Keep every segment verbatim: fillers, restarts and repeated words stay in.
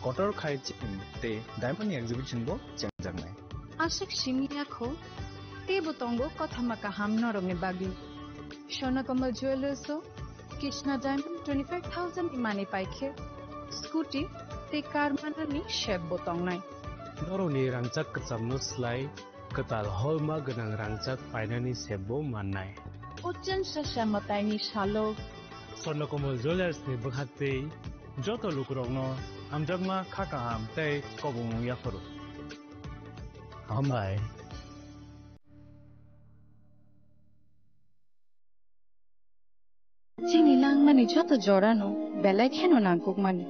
kotor khai cheng tei diamond ni exhibition bo chengjaknai. Aswk simi ya kho, teibo tongo kothoma kaham norokni bagwi. Swarna Kamal Jewellers o Krishna Diamond twenty five thousand ni manwi pai khe scooty tei car manani sep bo tongnai. Norokni rangchak kwchamno slai kwtal holma gwnang rangchak painani sep bo mannai. O chwngsa mwtaini salo Swarna Kamal Jewellers ni bwkhaktwi joto lukurokno hamjakma kha kaham tei kobongmung yaphuru. Hambai. Chini langmani joto jorano belai kheno nangkukmani.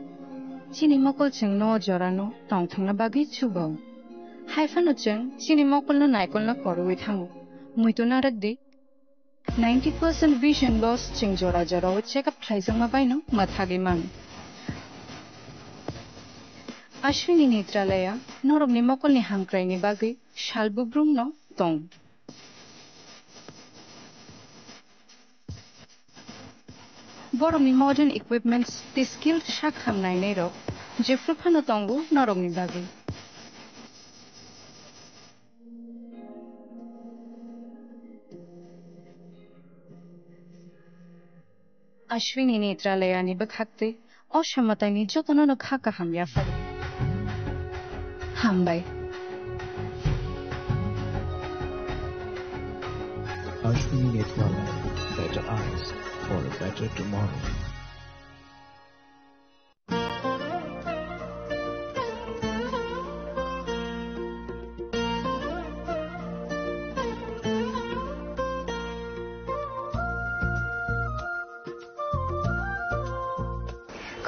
Chini mokol chwngno o jorano tongthokna bagwi chubo. Haiphano chwng chini mokolno naikolna kwrwi thango. Muitu narwk di. Ninety percent vision loss chwng jora jorao check up khlaijakma baino mwthagwi mano. Ashwini Netralaya norokni mokolni hamkraini bagwi sal bubrumno tong. Borokni modern equipments tei skilled sak hamnainairok jephru phano tongo norokni bagwi. Ashwini Netralayani bwkhaktwi o samataini jotono no kha kaham yaphar. Hambai. Ashwini Netralaya, better eyes for a better tomorrow.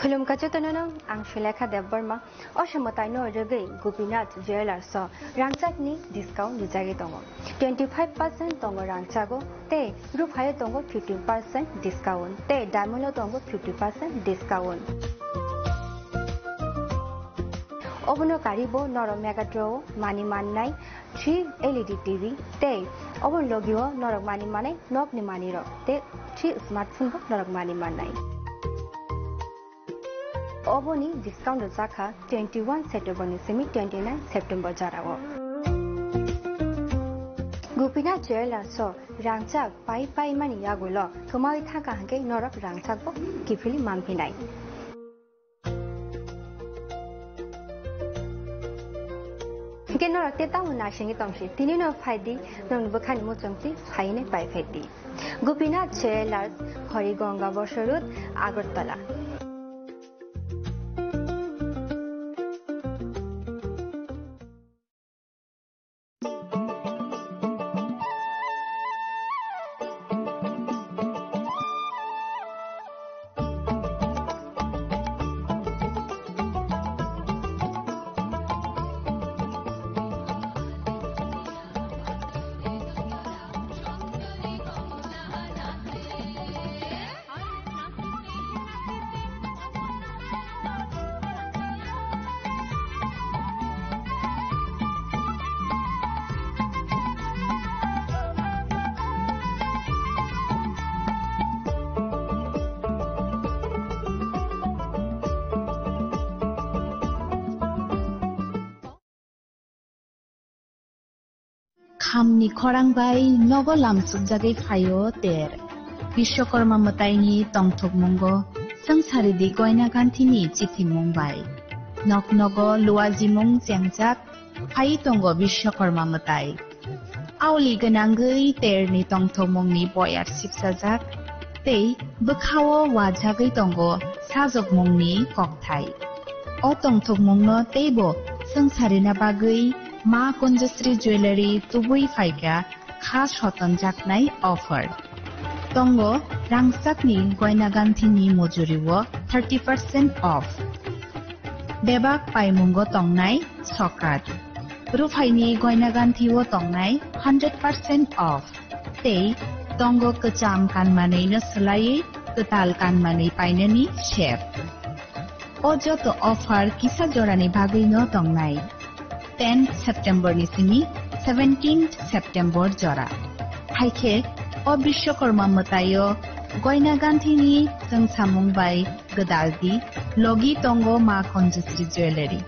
Khulumkha jotono no, ang Sulekha Debbarma. O samataino rwgwi Gopinath Jewellers o rangchakni discount rijagwi tongo. Twenty five percent tongo rangchago tei ruphaio tongo fifteen percent discount tei diamond o tongo fifty percent discount. Obono karibo norok Megatron o mani mannai three L E D T V tei obo logio norok mani manai nokni manirok tei three smartphone bo norok mani mannai. Oboni discount rwjakha twenty one September ni simi twenty nine September jorao. Gopinath Jewellers o rangchak pai pai mani yagulo kwmawi thangkha hwnkhe norok rangchak bo kiphilwi manphinai. Hwnkhe norok tei tamo naisingwi tongsi, tini no phai di, nokni bwkhani muchungtwi phainai pai phai di. Gopinath Jewellers, Harigonga Bosor Road, Agartala. Khamni khorang bai nogo lamsukjagwi phaio ter. Bishwakarma mwtaini tongthokmungo swngcharidi goina ganthini chithimung bai. Nok nogo luajimung chengjak phai tongo Bishwakarma mwtai. Auli gwnangwi terni tongthokmungni boyar sipsajak tei bwkhao wajagwi tongo sajokmungni kokthai. O tongthokmungno teibo swngcharina bagwi Ma Kunjasri Jewellery tubui phaikha kha sotonjaknai offer. Tongo rangchakni goina ganthini mujuriwo thirty percent off. Bebak paimungo tongnai sokat. Ruphaini goina ganthio tongnai hundred percent off. Tei tongo kwcham kanmanwino swlaiwi kwtal kanmanwi painani sep. O joto offer kisa jorani bagwino tongnai. Ten September ni simi seventeen September jora. Haikhe o Bishwakarma mwtaio goina ganthini chwngsamung bai gwdaldi Logi tongo Ma Kanjasri Jewellery.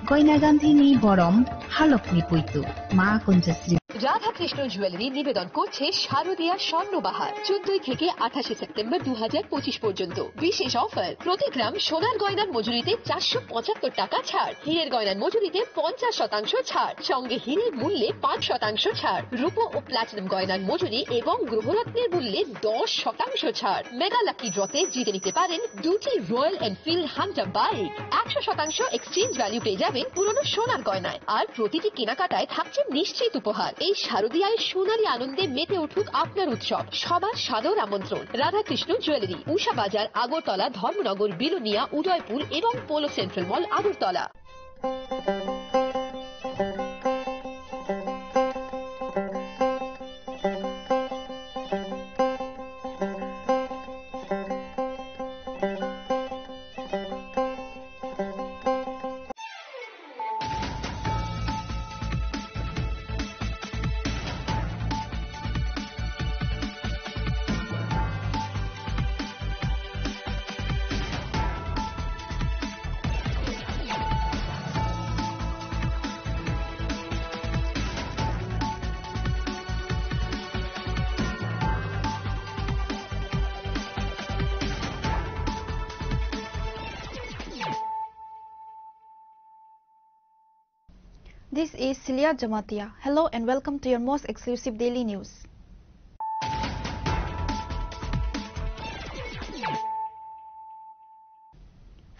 Goina Gandhini borom halokni puitu Ma Kanjasri. Radhakrishna jewellery নিবেদন করছে শারদীয়া স্বর্ণবাহার, চোদ্দই থেকে আঠাশে সেপ্টেম্বর দু হাজার পঁচিশ পর্যন্ত। বিশেষ অফার, প্রতি গ্রাম সোনার গয়নার মজুরিতে চারশো পঁচাত্তর টাকা ছাড়, হীরের গয়নার মজুরিতে পঞ্চাশ শতাংশ ছাড়, সঙ্গে হীরের মূল্যে পাঁচ শতাংশ ছাড়, রূপো ও প্লাটিনাম গয়নার মজুরি এবং গ্রহরত্নের মূল্যে দশ শতাংশ ছাড়। মেগা লাকি ড্রতে জিতে নিতে পারেন দুটি রয়্যাল এনফিল্ড হান্টার বাইক, একশো শতাংশ এক্সচেঞ্জ ভ্যালু পেয়ে যাবেন পুরনো সোনার গয়নায়। আর প্রতিটি কেনাকাটায় থাকছে নিশ্চিত উপহার। এই শারদীয়ায় সোনালী আনন্দে মেতে উঠুক আপনার উৎসব। সবার সাদর আমন্ত্রণ। রাধাকৃষ্ণ জুয়েলারি, উষা বাজার, আগরতলা, ধর্মনগর, বিলোনিয়া, উদয়পুর এবং polo central mall, Agartala. This is Celia Jamatia. Hello and welcome to your most exclusive daily news.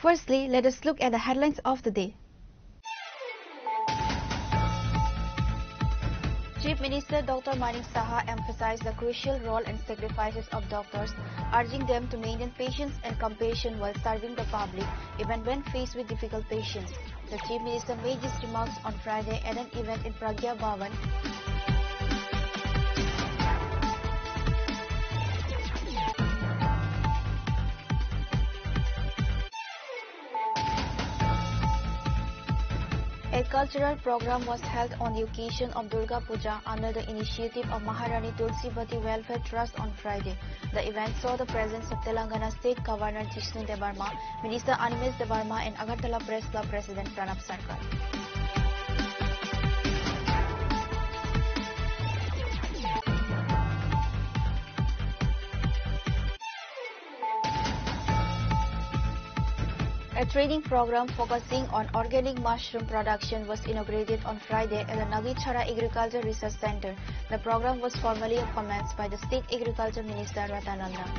Firstly, let us look at the headlines of the day. Chief Minister Doctor Manik Saha emphasized the crucial role and sacrifices of doctors, urging them to maintain patience and compassion while serving the public, even when faced with difficult patients. The Chief Minister made these remarks on Friday at an event in Pragya Bhawan. A cultural program was held on the occasion of Durga Puja under the initiative of Maharani Tulsibati Welfare Trust on Friday. The event saw the presence of Telangana State Governor Jishnu Debbarma, Minister Animesh Debbarma, and Agartala Press Club President Pranab Sarkar. A training program focusing on organic mushroom production was inaugurated on Friday at the Nagichara Agriculture Research Center. The program was formally commenced by the State Agriculture Minister Ratan Lal Nath.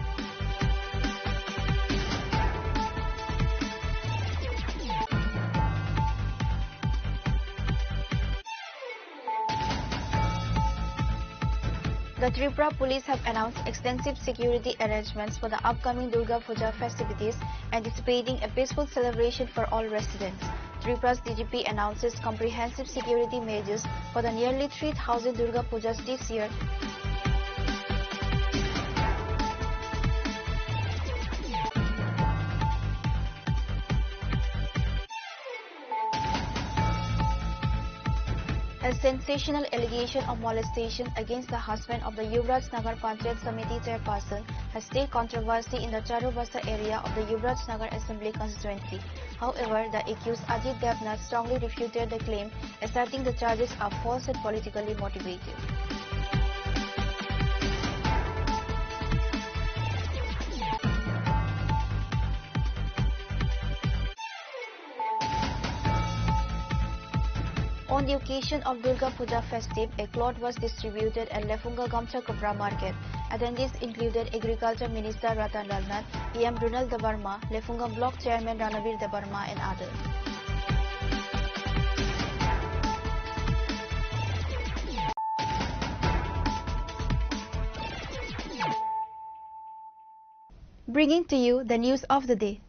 The Tripura Police have announced extensive security arrangements for the upcoming Durga Puja festivities, anticipating a peaceful celebration for all residents. Tripura's D G P announces comprehensive security measures for the nearly three thousand Durga Pujas this year. A sensational allegation of molestation against the husband of the Yuvraj Nagar Panchayat Samiti chairperson has stirred controversy in the Charubasa area of the Yuvraj Nagar Assembly constituency. However, the accused Ajit Devnath strongly refuted the claim, asserting the charges are false and politically motivated. On the occasion of Durga Puja festive, a cloth was distributed at Lefunga Gamcha Kapra Market. Attendees included Agriculture Minister Ratan Lal Nath, E M Runal Debbarma, Lefunga Block Chairman Ranabir Debbarma, and others. Bringing to you the news of the day.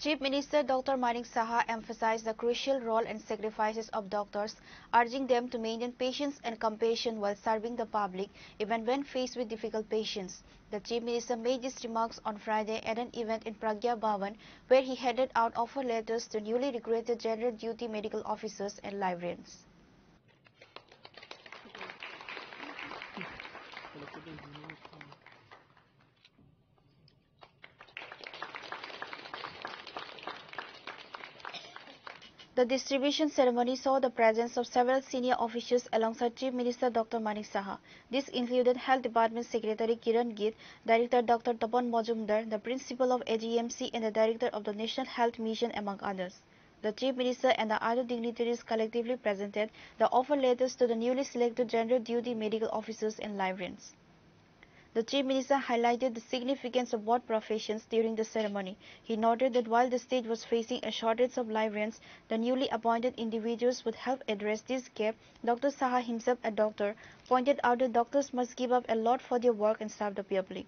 Chief Minister Doctor Manik Saha emphasized the crucial role and sacrifices of doctors, urging them to maintain patience and compassion while serving the public, even when faced with difficult patients. The Chief Minister made these remarks on Friday at an event in Pragya Bhawan, where he handed out offer letters to newly recruited General Duty Medical Officers and librarians. The distribution ceremony saw the presence of several senior officials alongside Chief Minister Doctor Manik Saha. This included Health Department Secretary Kiran Gill, Director Doctor Tapan Majumdar, the Principal of A G M C and the Director of the National Health Mission, among others. The Chief Minister and the other dignitaries collectively presented the offer letters to the newly selected General Duty medical officers and librarians. The Chief Minister highlighted the significance of both professions during the ceremony. He noted that while the state was facing a shortage of librarians, the newly appointed individuals would help address this gap. Doctor Saha, himself a doctor, pointed out that doctors must give up a lot for their work and serve the public.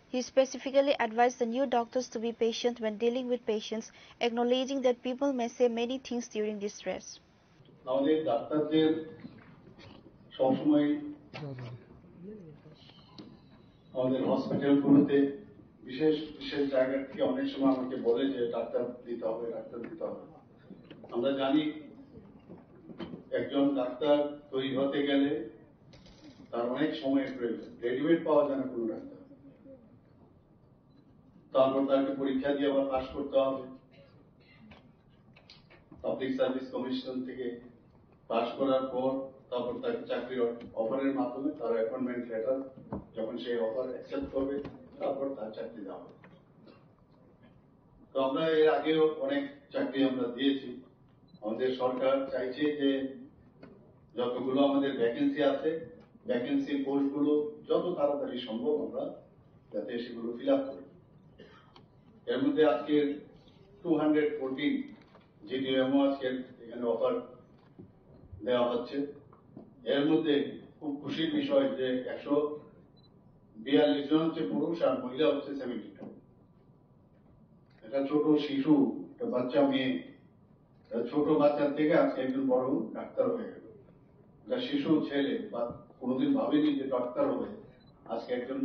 He specifically advised the new doctors to be patient when dealing with patients, acknowledging that people may say many things during this stress. আমাদের ডাক্তারদের সবসময় আমাদের হসপিটালগুলোতে বিশেষ বিশেষ জায়গা থেকে অনেক সময় আমাকে বলে যে ডাক্তার দিতে হবে, ডাক্তার দিতে হবে। আমরা জানি একজন ডাক্তার তৈরি হতে গেলে তার অনেক সময় প্রয়োজন, রেডিমেড পাওয়া যায় না কোনো ডাক্তার। তারপর তাকে পরীক্ষা দিয়ে আবার পাশ করতে হবে। পাবলিক সার্ভিস কমিশন থেকে পাশ করার পর তারপর তাকে চাকরির অফারের মাধ্যমে তার অ্যাপয়েন্টমেন্ট লেটার, যখন সেই অফার অ্যাকসেপ্ট করবে, তারপর তার চাকরি দেওয়া হবে। তো আমরা এর আগেও অনেক চাকরি আমরা দিয়েছি। আমাদের সরকার চাইছে যে যতগুলো আমাদের ভ্যাকেন্সি আছে, ভ্যাকেন্সি পোস্টগুলো যত তাড়াতাড়ি সম্ভব আমরা যাতে সেগুলো ফিল আপ করি। এর মধ্যে আজকে টু হান্ড্রেড ফোরটিন জিডিএমও আজকে এখানে অফার দেওয়া হচ্ছে। এর মধ্যে খুব খুশির বিষয় যে একশো বিয়াল্লিশ জন হচ্ছে পুরুষ আর মহিলা হচ্ছে সেভেন্টি টু। একটা ছোট শিশু, একটা বাচ্চা মেয়ে, একটা ছোট বাচ্চার থেকে আজকে একজন বড় ডাক্তার হয়ে গেল। একটা শিশু ছেলে বা কোনোদিন ভাবেনি যে ডাক্তার হবে, আজকে একজন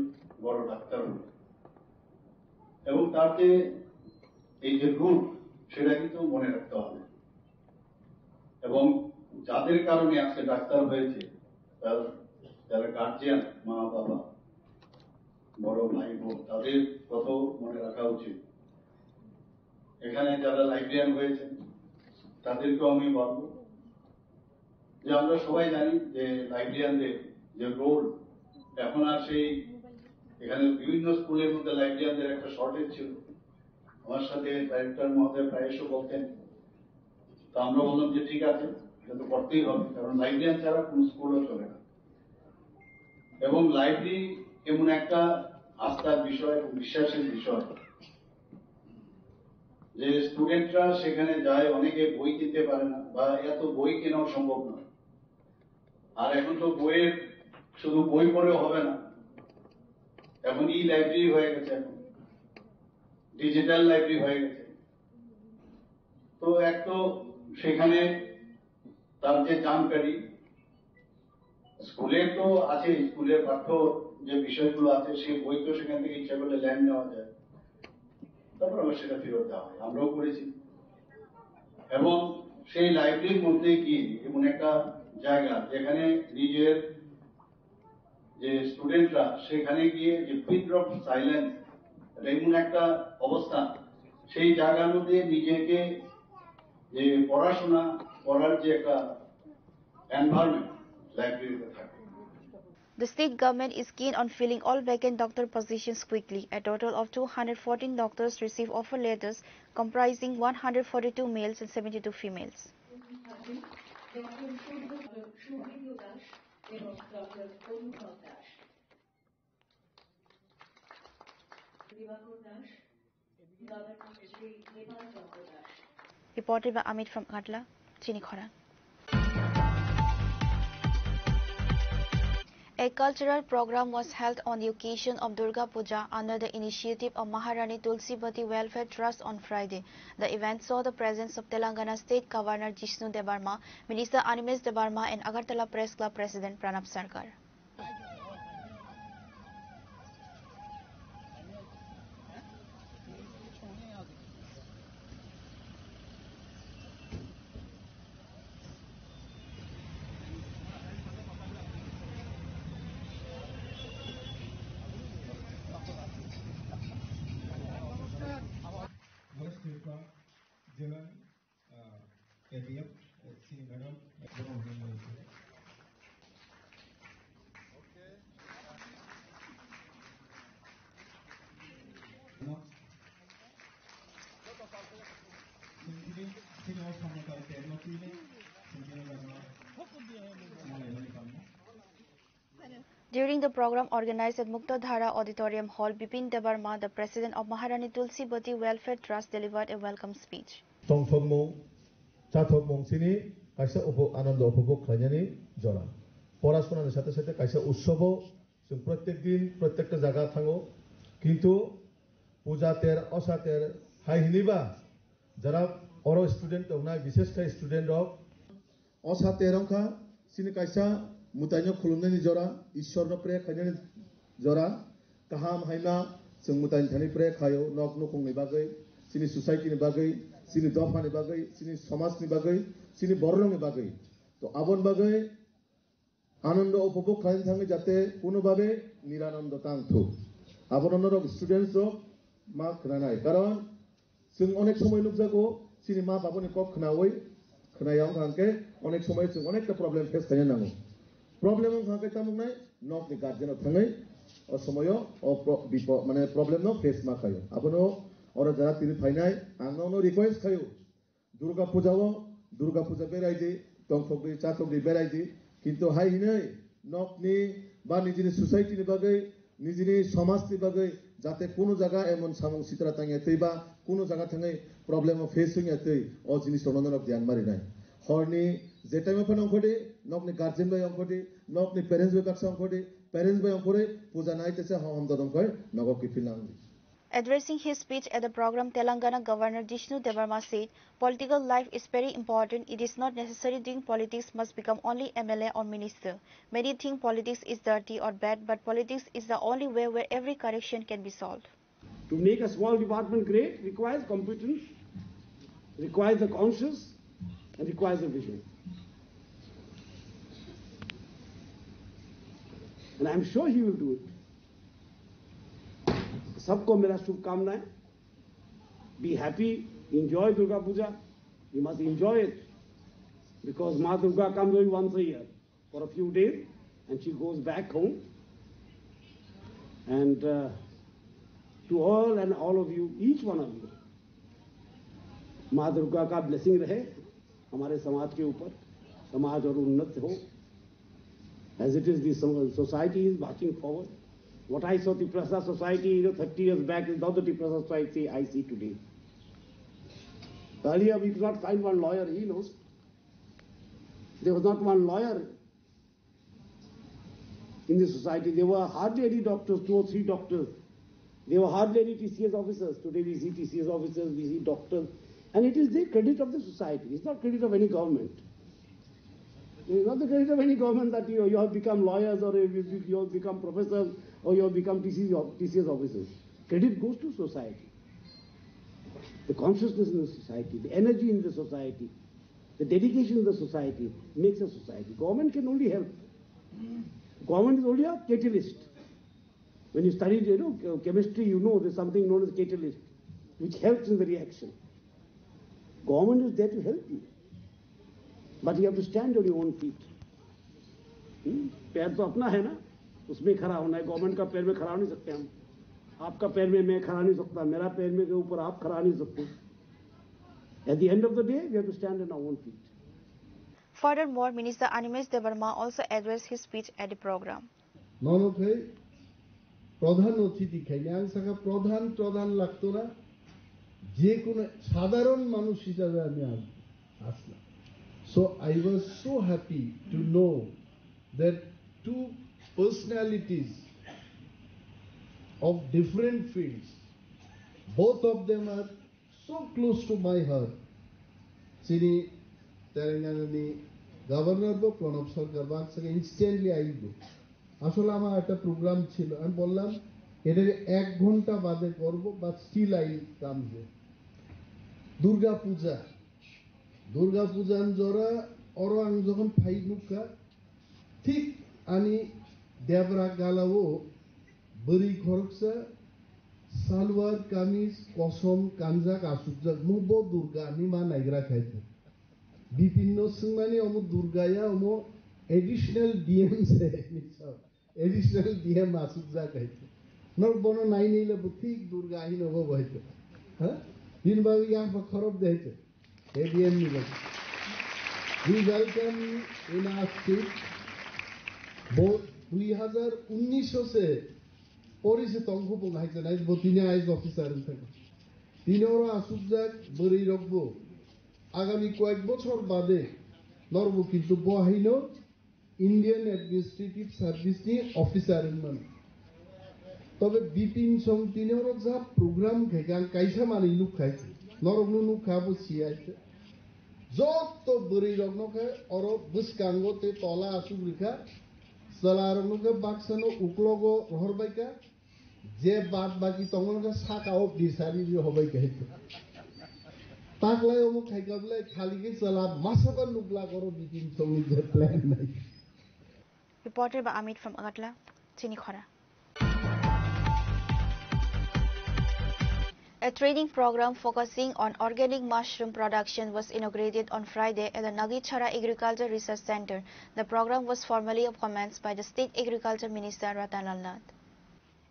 বড় ডাক্তার হবে। এবং তার যে এই যে রুট, সেটা কিন্তু মনে রাখতে হবে। এবং যাদের কারণে আজকে ডাক্তার হয়েছে, তার, যারা গার্জিয়ান, মা বাবা, বড় ভাই বোন, তাদের কথাও মনে রাখা উচিত। এখানে যারা লাইব্রেরিয়ান হয়েছেন, তাদেরকেও আমি বলবো যে আমরা সবাই জানি যে লাইব্রেরিয়ানদের যে রোল, এখন আর সেই, এখানে বিভিন্ন স্কুলের মধ্যে লাইব্রেরিয়ানদের একটা শর্টেজ ছিল। আমার সাথে ডাইরেক্টর মহোদয় প্রায়শ বলতেন, তো আমরা বললাম যে ঠিক আছে, এটা তো করতেই হবে, কারণ লাইব্রেরিয়ান ছাড়া কোনো স্কুলও চলে না। এবং লাইব্রেরি এমন একটা আস্থার বিষয় এবং বিশ্বাসের বিষয়, যে স্টুডেন্টরা সেখানে যায়, অনেকে বই কিনতে পারে না বা এত বই কেনাও সম্ভব নয়। আর এখন তো বইয়ের, শুধু বই পড়েও হবে না, এখন ই লাইব্রেরি হয়ে গেছে, এখন ডিজিটাল লাইব্রেরি হয়ে গেছে। তো এক তো সেখানে তার যে জানকারি, স্কুলে তো আছে, স্কুলের পাঠ্য যে বিষয়গুলো আছে, সেই বই তো সেখান থেকে ইচ্ছা করলে লেন নেওয়া যায়, তারপর আবার সেটা ফেরত দেওয়া হয়, আমরাও করেছি। এবং সেই লাইব্রেরির মধ্যে গিয়ে এমন একটা জায়গা, যেখানে নিজের যে স্টুডেন্টরা সেখানে গিয়ে যে পিন ড্রপ সাইলেন্স, এটা এমন একটা অবস্থা, সেই জায়গার মধ্যে নিজেকে যে পড়াশোনা করার যে একটা এনভায়রনমেন্ট লাইব্রেরিতে থাকে। The state government is keen on filling all vacant doctor positions quickly. A total of two hundred fourteen doctors receive offer letters, comprising one hundred forty-two males and seventy-two females. Doctor Subhendu Das এবং doctor Anubhav Das. Dibakar Das, governor Shri Nepal Chandra Das. Reported by Amit from Katla, Chinikhora. A cultural program was held on the occasion of Durga Puja under the initiative of Maharani Tulsibati Welfare Trust on Friday. The event saw the presence of Telangana State Governor Jishnu Debbarma, Minister Animesh Debbarma, and Agartala Press Club President Pranab Sarkar. Senior madam, During the program organized at Muktadhara Auditorium Hall, Bipin Debbarma, the president of Maharani Tulsibati Welfare Trust, delivered a welcome speech. Tongthokmung, chathokmung chini kaisa upo-, anando upobhog khlainani jora. Porasonani sathe sathe kaisa utsobo chwng prottek din, prottekta jaga thango. Kintu puja ter, osa ter hai hiniba jara oro student tongnai, bishesh khai student rok, Osa ter wngkha chini kaisa mwtaino khulumnani jora, Ishwarno pray khainani jora, kaham haima chwng mwtaini thani pray khaio, nok nukhungni bagwi, chini society ni bagwi, chini dophani bagwi, chini somajni bagwi, chini bororokni bagwi. To aboni bagwi anando upobhog khlaina thangwi jate kuno babe niranando tang thu. Abono norok students rok ma khwnanai. Karon Chwng onek somoi nukjago, chini ma babani kok khnaui, khnaya wngkha hwnkhe onek somoi chwng onekta problem face khaina nango. Problem wngkha hwnkhe tamo wngnai, nokni guardian rok thangwi o somoio o pro-, bipo-, mane problem no face ma khaio. Abono oro jara tini phainai, ang nono request khaio. Durga puja o, Durga puja berai di, tongthok di, chathok di berai di, kintu hai hinwi nokni ba nijini society ni bagwi, nijini somaj ni bagwi jate kunu jaga emon samung sitra tangya twi ba kunu jaga thangwi problem o face wngya twi o jinis rokno norok dhyan ma rinai. Horni je time o phano ongkhordi, nokni guardian bai ongkhordi, nokni parents bai baksa ongkhordi, parents bai ongkhorwi puja nai tesa hom dodom khoi nogo kiphil nangdi. Addressing his speech at the program, Telangana Governor Jishnu Debbarma said, political life is very important. It is not necessary doing politics must become only M L A or minister. Many think politics is dirty or bad, but politics is the only way where every correction can be solved. To make a small department great requires competence, requires a conscience, and requires a vision. And I'm sure he will do it. सबको मेरा शुभकामनाएं. Be happy, enjoy Durga Puja. You must enjoy it because Ma Durga comes only once a year for a few days and she goes back home. And uh, to all and all of you, each one of you, माँ दुर्गा का ब्लेसिंग रहे हमारे समाज के ऊपर, समाज और उन्नत हो. As it is, the so- society is marching forward. What I saw Tiprasa society, you know, thirty years back is not the Tiprasa society I see today. Earlier, we could not find one lawyer, he knows. There was not one lawyer in the society. There were hardly any doctors, two or three doctors. There were hardly any T C S officers. Today we see T C S officers, we see doctors. And it is the credit of the society. It's not credit of any government. It is not the credit of any government that you, you have become lawyers or you, you have become professors or you have become T C S, of- T C S officers. Credit goes to society. The consciousness in the society, the energy in the society, the dedication in the society makes a society. Government can only help. Government is only a catalyst. When you study, you know, chemistry, you know there's something known as catalyst, which helps in the reaction. Government is there to help you, but you have to stand on your own feet. Hmm? पैर तो अपना है ना, उसमें खड़ा होना है. गवर्नमेंट का पैर में खड़ा नहीं सकते हम. आपका पैर में मैं खड़ा नहीं सकता, मेरा पैर में के ऊपर आप खड़ा नहीं सकते. At the end of the day, we have to stand on our own feet. Furthermore, Minister Animesh Debbarma also addressed his speech at the program. Nono khe prodhan othithi khaini ang sakha prodhan prodhan lagto na, je kono sadharon manush hisabe ami asla. So I was so happy to know that two personalities of different fields, both of them are so close to my heart. Chini Telangana ni governor bo Pranab Sarkar bo ang sakha instantly aibo. আসলে আমার একটা প্রোগ্রাম ছিল, আমি বললাম এটাকে এক ঘন্টা বাদে করব, but still I come here. Durga Puja, Durga Puja jora oro ang jokhon phai nukha, thik ani debra galao bwrwi khoroksa salwar kamis kosom kanjak asukjak, mubo Durga ni ma naigra khai thung. Bipin no swngmani omo Durga ya omo additional D M se. Additional D M asukjak hai. Norok bono nai nai le bo thik Durga hai no bo hai to. Ha? Bini bagwi yang pa khorop de hai to. A D M ni bagwi. We welcome in our state. Bo dui hazar unnish se pori se tongkhu bo hai to nai bo tini I A S officer wng thang. Tini oro asukjak bwrwi rok bo agami koyek bochor bade norok bo kintu bo hai no Indian Administrative Service ni officer wngmano. Tobe Bipin Song tini oro ja program khe ang kaisa manwi nukha, norokno nukha bo siyai. Jotto bwrwi rokno khe oro bwskango tei tola asuk rikha, chwla rokno khe baksano uklogo rohorbaikha. Je bad baki tongo no saka o bisari ri hobai khe. Taklai omo khaika bwlai khali khe chwla masaka nukla koro bikin songni je plan nai. Reporter by Amit from Agartala, Chini Khora. A training program focusing on organic mushroom production was inaugurated on Friday at the Nagichara Agriculture Research Center. The program was formally commenced by the State Agriculture Minister Ratan Lal Nath.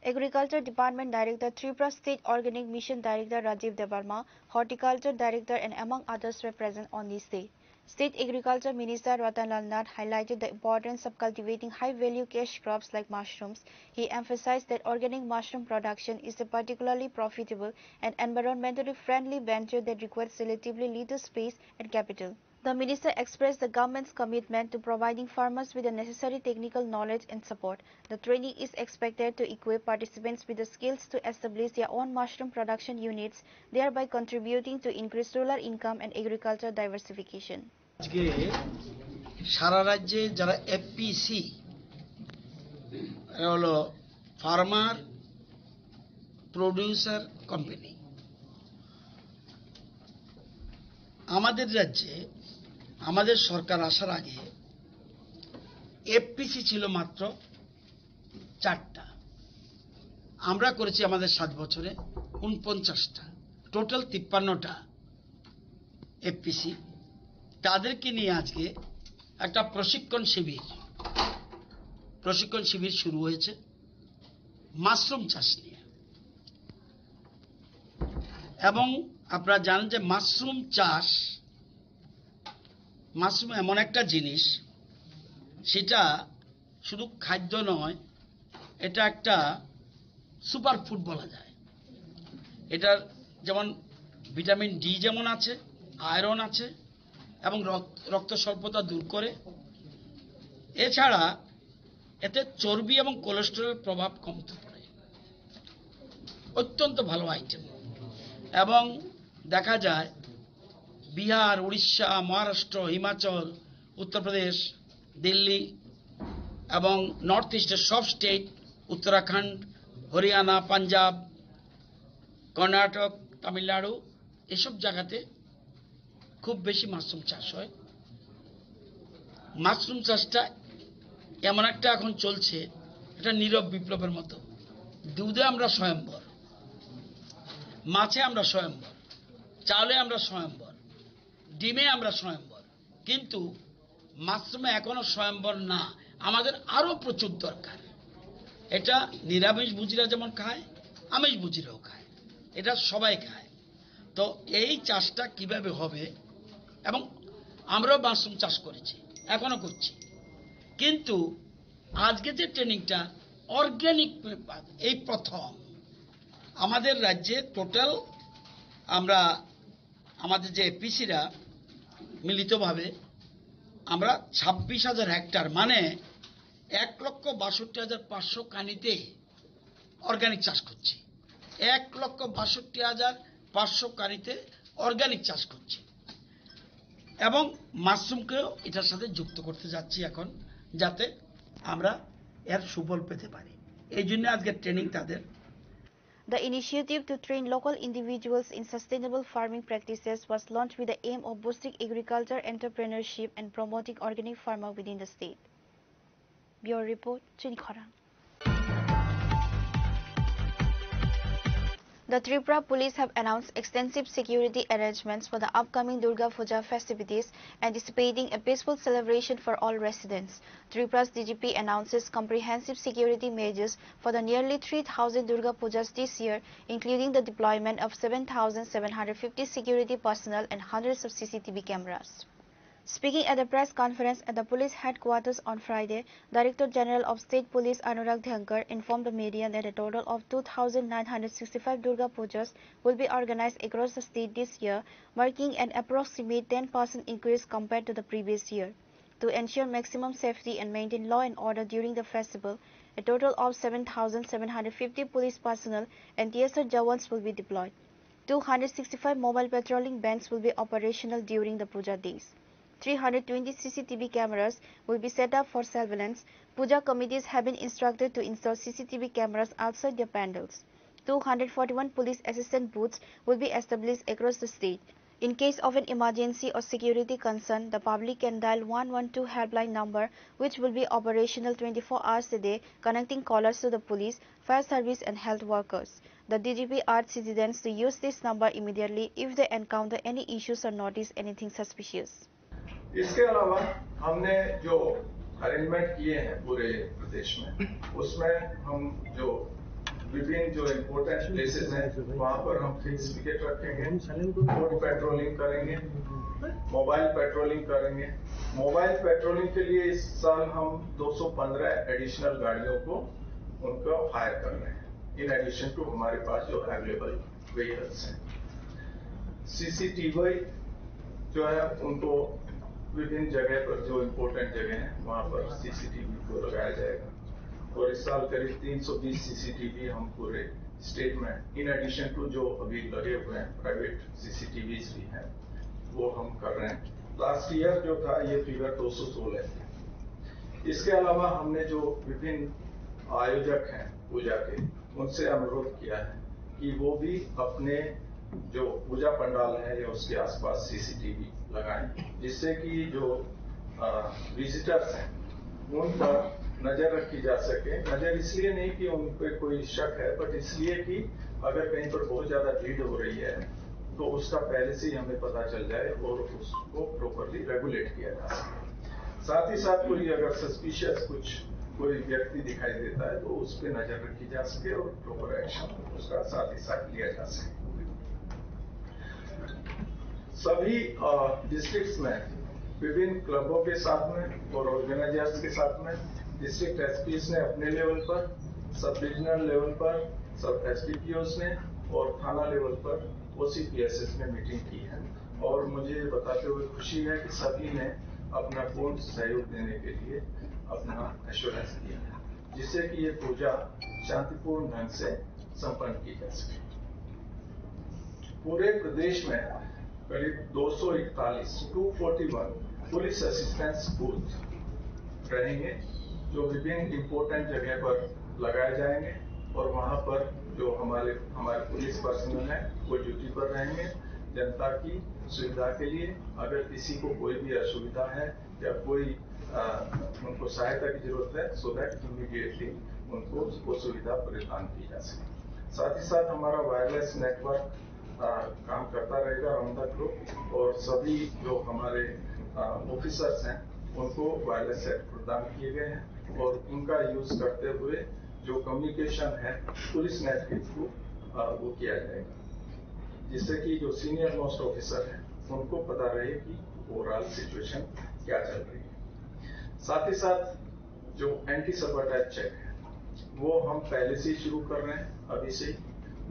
Agriculture Department Director, Tripura State Organic Mission Director Rajiv Debbarma, Horticulture Director and among others were present on this day. State Agriculture Minister Ratan Lal Nath highlighted the importance of cultivating high-value cash crops like mushrooms. He emphasized that organic mushroom production is a particularly profitable and environmentally friendly venture that requires relatively little space and capital. The minister expressed the government's commitment to providing farmers with the necessary technical knowledge and support. The training is expected to equip participants with the skills to establish their own mushroom production units, thereby contributing to increased rural income and agriculture diversification. আজকে সারা রাজ্যে যারা এফপিসি, এরা হলো farmer producer company, আমাদের রাজ্যে আমাদের সরকার আসার আগে এফপিসি ছিল মাত্র চারটা। আমরা করেছি আমাদের সাত বছরে ঊনপঞ্চাশটা, টোটাল তিপ্পান্নটা এফপিসি। তাদেরকে নিয়ে আজকে একটা প্রশিক্ষণ শিবির, প্রশিক্ষণ শিবির শুরু হয়েছে মাশরুম চাষ নিয়ে। এবং আপনারা জানেন যে মাশরুম চাষ, মাশরুম এমন একটা জিনিস, সেটা শুধু খাদ্য নয়, এটা একটা সুপার ফুড বলা যায়। এটার যেমন ভিটামিন ডি যেমন আছে, আয়রন আছে এবং রক-, রক্ত স্বল্পতা দূর করে। এছাড়া এতে চর্বি এবং কোলেস্টেরলের প্রভাব কমতে পারে। অত্যন্ত ভালো আইটেম। এবং দেখা যায় বিহার, উড়িষ্যা, মহারাষ্ট্র, হিমাচল, উত্তরপ্রদেশ, দিল্লি এবং নর্থ ইস্টের সব স্টেট, উত্তরাখণ্ড, হরিয়ানা, পাঞ্জাব, কর্ণাটক, তামিলনাড়ু, এসব জায়গাতে খুব বেশি মাশরুম চাষ হয়। মাশরুম চাষটা এমন একটা এখন চলছে, এটা নীরব বিপ্লবের মতো। দুধে আমরা স্বয়ম্বর, মাছে আমরা স্বয়ম্বর, চাউলে আমরা স্বয়ম্বর, ডিমে আমরা স্বয়ম্বর, কিন্তু মাশরুমে এখনো স্বয়ম্বর না। আমাদের আরো প্রচুর দরকার। এটা নিরামিষ ভোজীরা যেমন খায়, আমিষ ভোজীরাও খায়, এটা সবাই খায়। তো এই চাষটা কিভাবে হবে, এবং আমরাও মাশরুম চাষ করেছি, এখনো করছি, কিন্তু আজকে যে ট্রেনিংটা অর্গানিক, এই প্রথম আমাদের রাজ্যে টোটাল আমরা, আমাদের যে এফপিসিরা মিলিতভাবে আমরা ছাব্বিশ হাজার হেক্টর, মানে এক লক্ষ বাষট্টি হাজার পাঁচশো কানিতে অর্গানিক চাষ করছি। এক লক্ষ বাষট্টি হাজার পাঁচশো কানিতে অর্গানিক চাষ করছি এবং মাশরুমকেও এটার সাথে যুক্ত করতে যাচ্ছি এখন, যাতে আমরা এর সুফল পেতে পারি। এই জন্য আজকে ট্রেনিং তাদের। The initiative to train local individuals in sustainable farming practices was launched with the aim of boosting agriculture entrepreneurship and promoting organic farmer within the state. Bureau Report, Chini Khorang. The Tripura Police have announced extensive security arrangements for the upcoming Durga Puja festivities, anticipating a peaceful celebration for all residents. Tripura's D G P announces comprehensive security measures for the nearly three thousand Durga Pujas this year, including the deployment of seven thousand seven hundred fifty security personnel and hundreds of C C T V cameras. Speaking at a press conference at the police headquarters on Friday, Director General of State Police Anurag Dhankar informed the media that a total of two thousand nine hundred sixty-five Durga Pujas will be organized across the state this year, marking an approximate ten percent increase compared to the previous year. To ensure maximum safety and maintain law and order during the festival, a total of seven thousand seven hundred fifty police personnel and T S R jawans will be deployed. Two hundred sixty-five mobile patrolling vans will be operational during the puja days. Three hundred twenty C C T V cameras will be set up for surveillance. Puja committees have been instructed to install C C T V cameras outside their pandals. Two hundred forty-one police assistance booths will be established across the state. In case of an emergency or security concern, the public can dial one one two helpline number, which will be operational twenty-four hours a day, connecting callers to the police, fire service, and health workers. The D G P urged citizens to use this number immediately if they encounter any issues or notice anything suspicious. इसके अलावा हमने जो अरेंजमेंट किए हैं पूरे प्रदेश में, उसमें हम जो विभिन्न जो इम्पोर्टेंट प्लेसेस हैं, वहाँ पर हम फिक्स पिकेट रखेंगे, फुट पेट्रोलिंग करेंगे, मोबाइल पेट्रोलिंग करेंगे। मोबाइल पेट्रोलिंग के लिए इस साल हम दो सौ पन्द्रह एडिशनल गाड़ियों को उनको हायर कर रहे हैं, इन एडिशन टू हमारे पास जो अवेलेबल व्हीकल्स हैं। सीसीटीवी जो है, उनको विभिन्न जगह पर, जो इम्पोर्टेंट जगह हैं, वहाँ पर सीसीटीवी को लगाया जाएगा। और इस साल करीब तीन सौ बीस सीसीटीवी हम पूरे स्टेट में, इन एडिशन टू जो अभी लगे हुए हैं प्राइवेट सीसीटीवीज भी हैं, वो हम कर रहे हैं। लास्ट ईयर जो था, ये फिगर दो सौ सोलह था। इसके अलावा हमने जो विभिन्न आयोजक हैं पूजा के, उनसे अनुरोध किया है कि वो भी अपने जो पूजा पंडाल है या उसके आसपास सीसीटीवी लगाएं, जिससे कि जो, अ, विजिटर्स हैं, उन पर नजर रखी जा सके। नजर इसलिए नहीं कि उन पे कोई शक है, बट इसलिए कि अगर कहीं पर बहुत ज्यादा भीड़ हो रही है, तो उसका पहले से ही हमें पता चल जाए और उसको प्रॉपरली रेगुलेट किया जा सके। साथ ही साथ कोई अगर सस्पिशियस कुछ कोई व्यक्ति दिखाई देता है, तो उस पे नजर रखी जा सके और प्रॉपर एक्शन उसका साथ ही साथ लिया जा सके। सभी, अ, डिस्ट्रिक्ट्स में विभिन्न क्लबों के साथ में और ऑर्गेनाइजर्स के साथ में डिस्ट्रिक्ट एसपीज ने अपने लेवल पर, सब रीजनल लेवल पर, सब एसडीपीओस ने और थाना लेवल पर ओसीपीएसएस ने मीटिंग की है। और मुझे ये बताते हुए खुशी है कि सभी ने अपना पूर्ण सहयोग देने के लिए अपना एश्योरेंस दिया है, जिससे कि ये पूजा शांतिपूर्ण ढंग से संपन्न की जा सके। पूरे प्रदेश में करीब दो सौ इकतालीस, two forty one police assistance booth रहेंगे, जो विभिन्न इम्पोर्टेंट जगह पर लगाए जाएंगे और वहाँ पर जो हमारे, हमारे पुलिस पर्सनल हैं, वो ड्यूटी पर रहेंगे। जनता की सुविधा के लिए अगर किसी को कोई भी असुविधा है या कोई, अ, उनको सहायता की जरूरत है, सो दैट इमीडिएटली उनको वो सुविधा प्रदान की जा सके। साथ ही साथ हमारा वायरलेस नेटवर्क, अ, काम करता रहेगा अराउंड द क्लॉक, और सभी जो हमारे, अ, ऑफिसर्स हैं, उनको वायरलेस सेट प्रदान किए गए हैं और उनका यूज़ करते हुए जो कम्युनिकेशन है पुलिस नेटवर्क को, अ, वो किया जाएगा, जिससे कि जो सीनियर मोस्ट ऑफिसर हैं, उनको पता रहे कि ओवरऑल सिचुएशन क्या चल रही है। साथ ही साथ जो एंटी सबोटाज चेक है, वो हम पहले से ही शुरू कर रहे हैं, अभी से ही।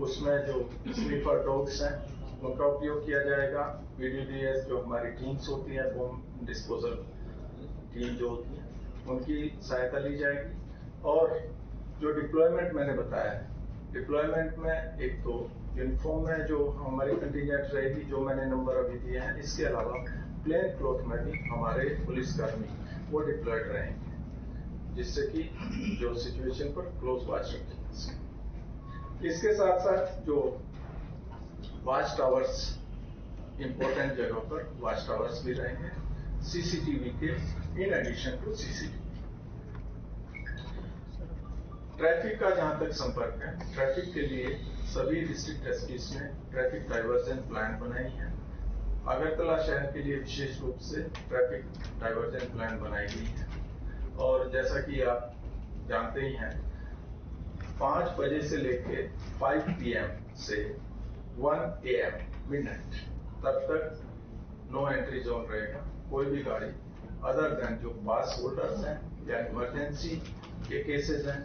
उसमें जो स्निफर डॉग्स हैं, उनका उपयोग किया जाएगा। पीडीडीएस, जो हमारी टीम्स होती हैं, बॉम्ब डिस्पोजल टीम जो होती है, उनकी सहायता ली जाएगी। और जो डिप्लॉयमेंट मैंने बताया है, डिप्लॉयमेंट में एक तो यूनिफॉर्म में जो हमारी कंटिजेंट रहेगी, जो मैंने नंबर अभी दिए हैं, इसके अलावा प्लेन क्लॉथ में भी हमारे पुलिसकर्मी वो डिप्लॉयड रहेंगे, जिससे कि जो सिचुएशन पर क्लोज वॉच रखी जा सके। इसके साथ साथ जो वॉच टावर्स, इंपॉर्टेंट जगह पर वॉच टावर्स भी रहेंगे, सीसीटीवी के, in addition to CCTV. Traffic का जहां तक संपर्क है, ट्रैफिक के लिए सभी डिस्ट्रिक्ट एसपीज ने ट्रैफिक डाइवर्जन प्लान बनाई है। अगरतला शहर के लिए विशेष रूप से ट्रैफिक डाइवर्जन प्लान बनाई गई है। और जैसा कि आप जानते ही हैं, पाँच बजे से लेके फ़ाइव पीएम से वन एएम मिडनाइट तब तक नो एंट्री जोन रहेगा। कोई भी गाड़ी अदर देन जो पास होल्डर्स हैं या इमरजेंसी के केसेस हैं,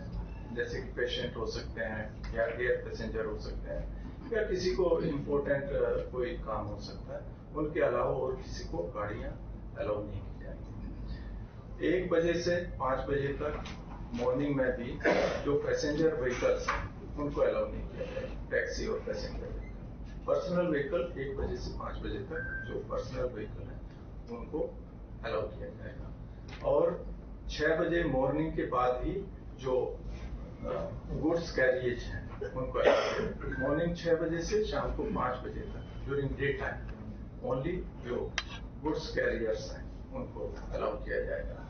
जैसे कि पेशेंट हो सकते हैं या एयर पैसेंजर हो सकते हैं या किसी को इम्पोर्टेंट कोई काम हो सकता है, उनके अलावा और किसी को गाड़ियां अलाउ नहीं की जाएंगी। एक बजे से पाँच बजे तक मॉर्निंग में भी जो पैसेंजर व्हीकल्स हैं उनको अलाउ नहीं किया जाएगा, टैक्सी और पैसेंजर व्हीकल। पर्सनल व्हीकल एक बजे से पाँच बजे तक जो पर्सनल व्हीकल है उनको अलाउ किया जाएगा। और छः बजे मॉर्निंग के बाद ही जो गुड्स कैरियज हैं उनको अलाउ, मॉर्निंग छः बजे से शाम को पाँच बजे तक ड्यूरिंग डे टाइम ओनली जो गुड्स कैरियर्स हैं उनको अलाउ किया जाएगा।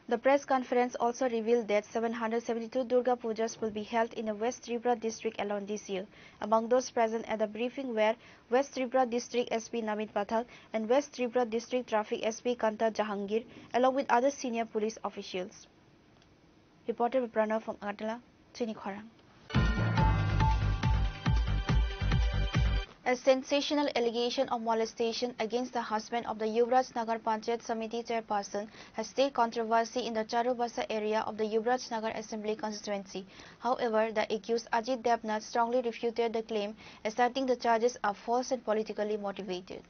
The press conference also revealed that seven hundred seventy-two Durga Pujas will be held in the West Tripura district alone this year. Among those present at the briefing were West Tripura District S P Namit Pathak and West Tripura District Traffic S P Kanta Jahangir, along with other senior police officials. Reporter Pranav from Agartala, Chini Khorang. A sensational allegation of molestation against the husband of the Yuvraj Nagar Panchayat Samiti chairperson has stirred controversy in the Charubasa area of the Yuvraj Nagar Assembly Constituency. However, the accused Ajit Debnath strongly refuted the claim, asserting the charges are false and politically motivated.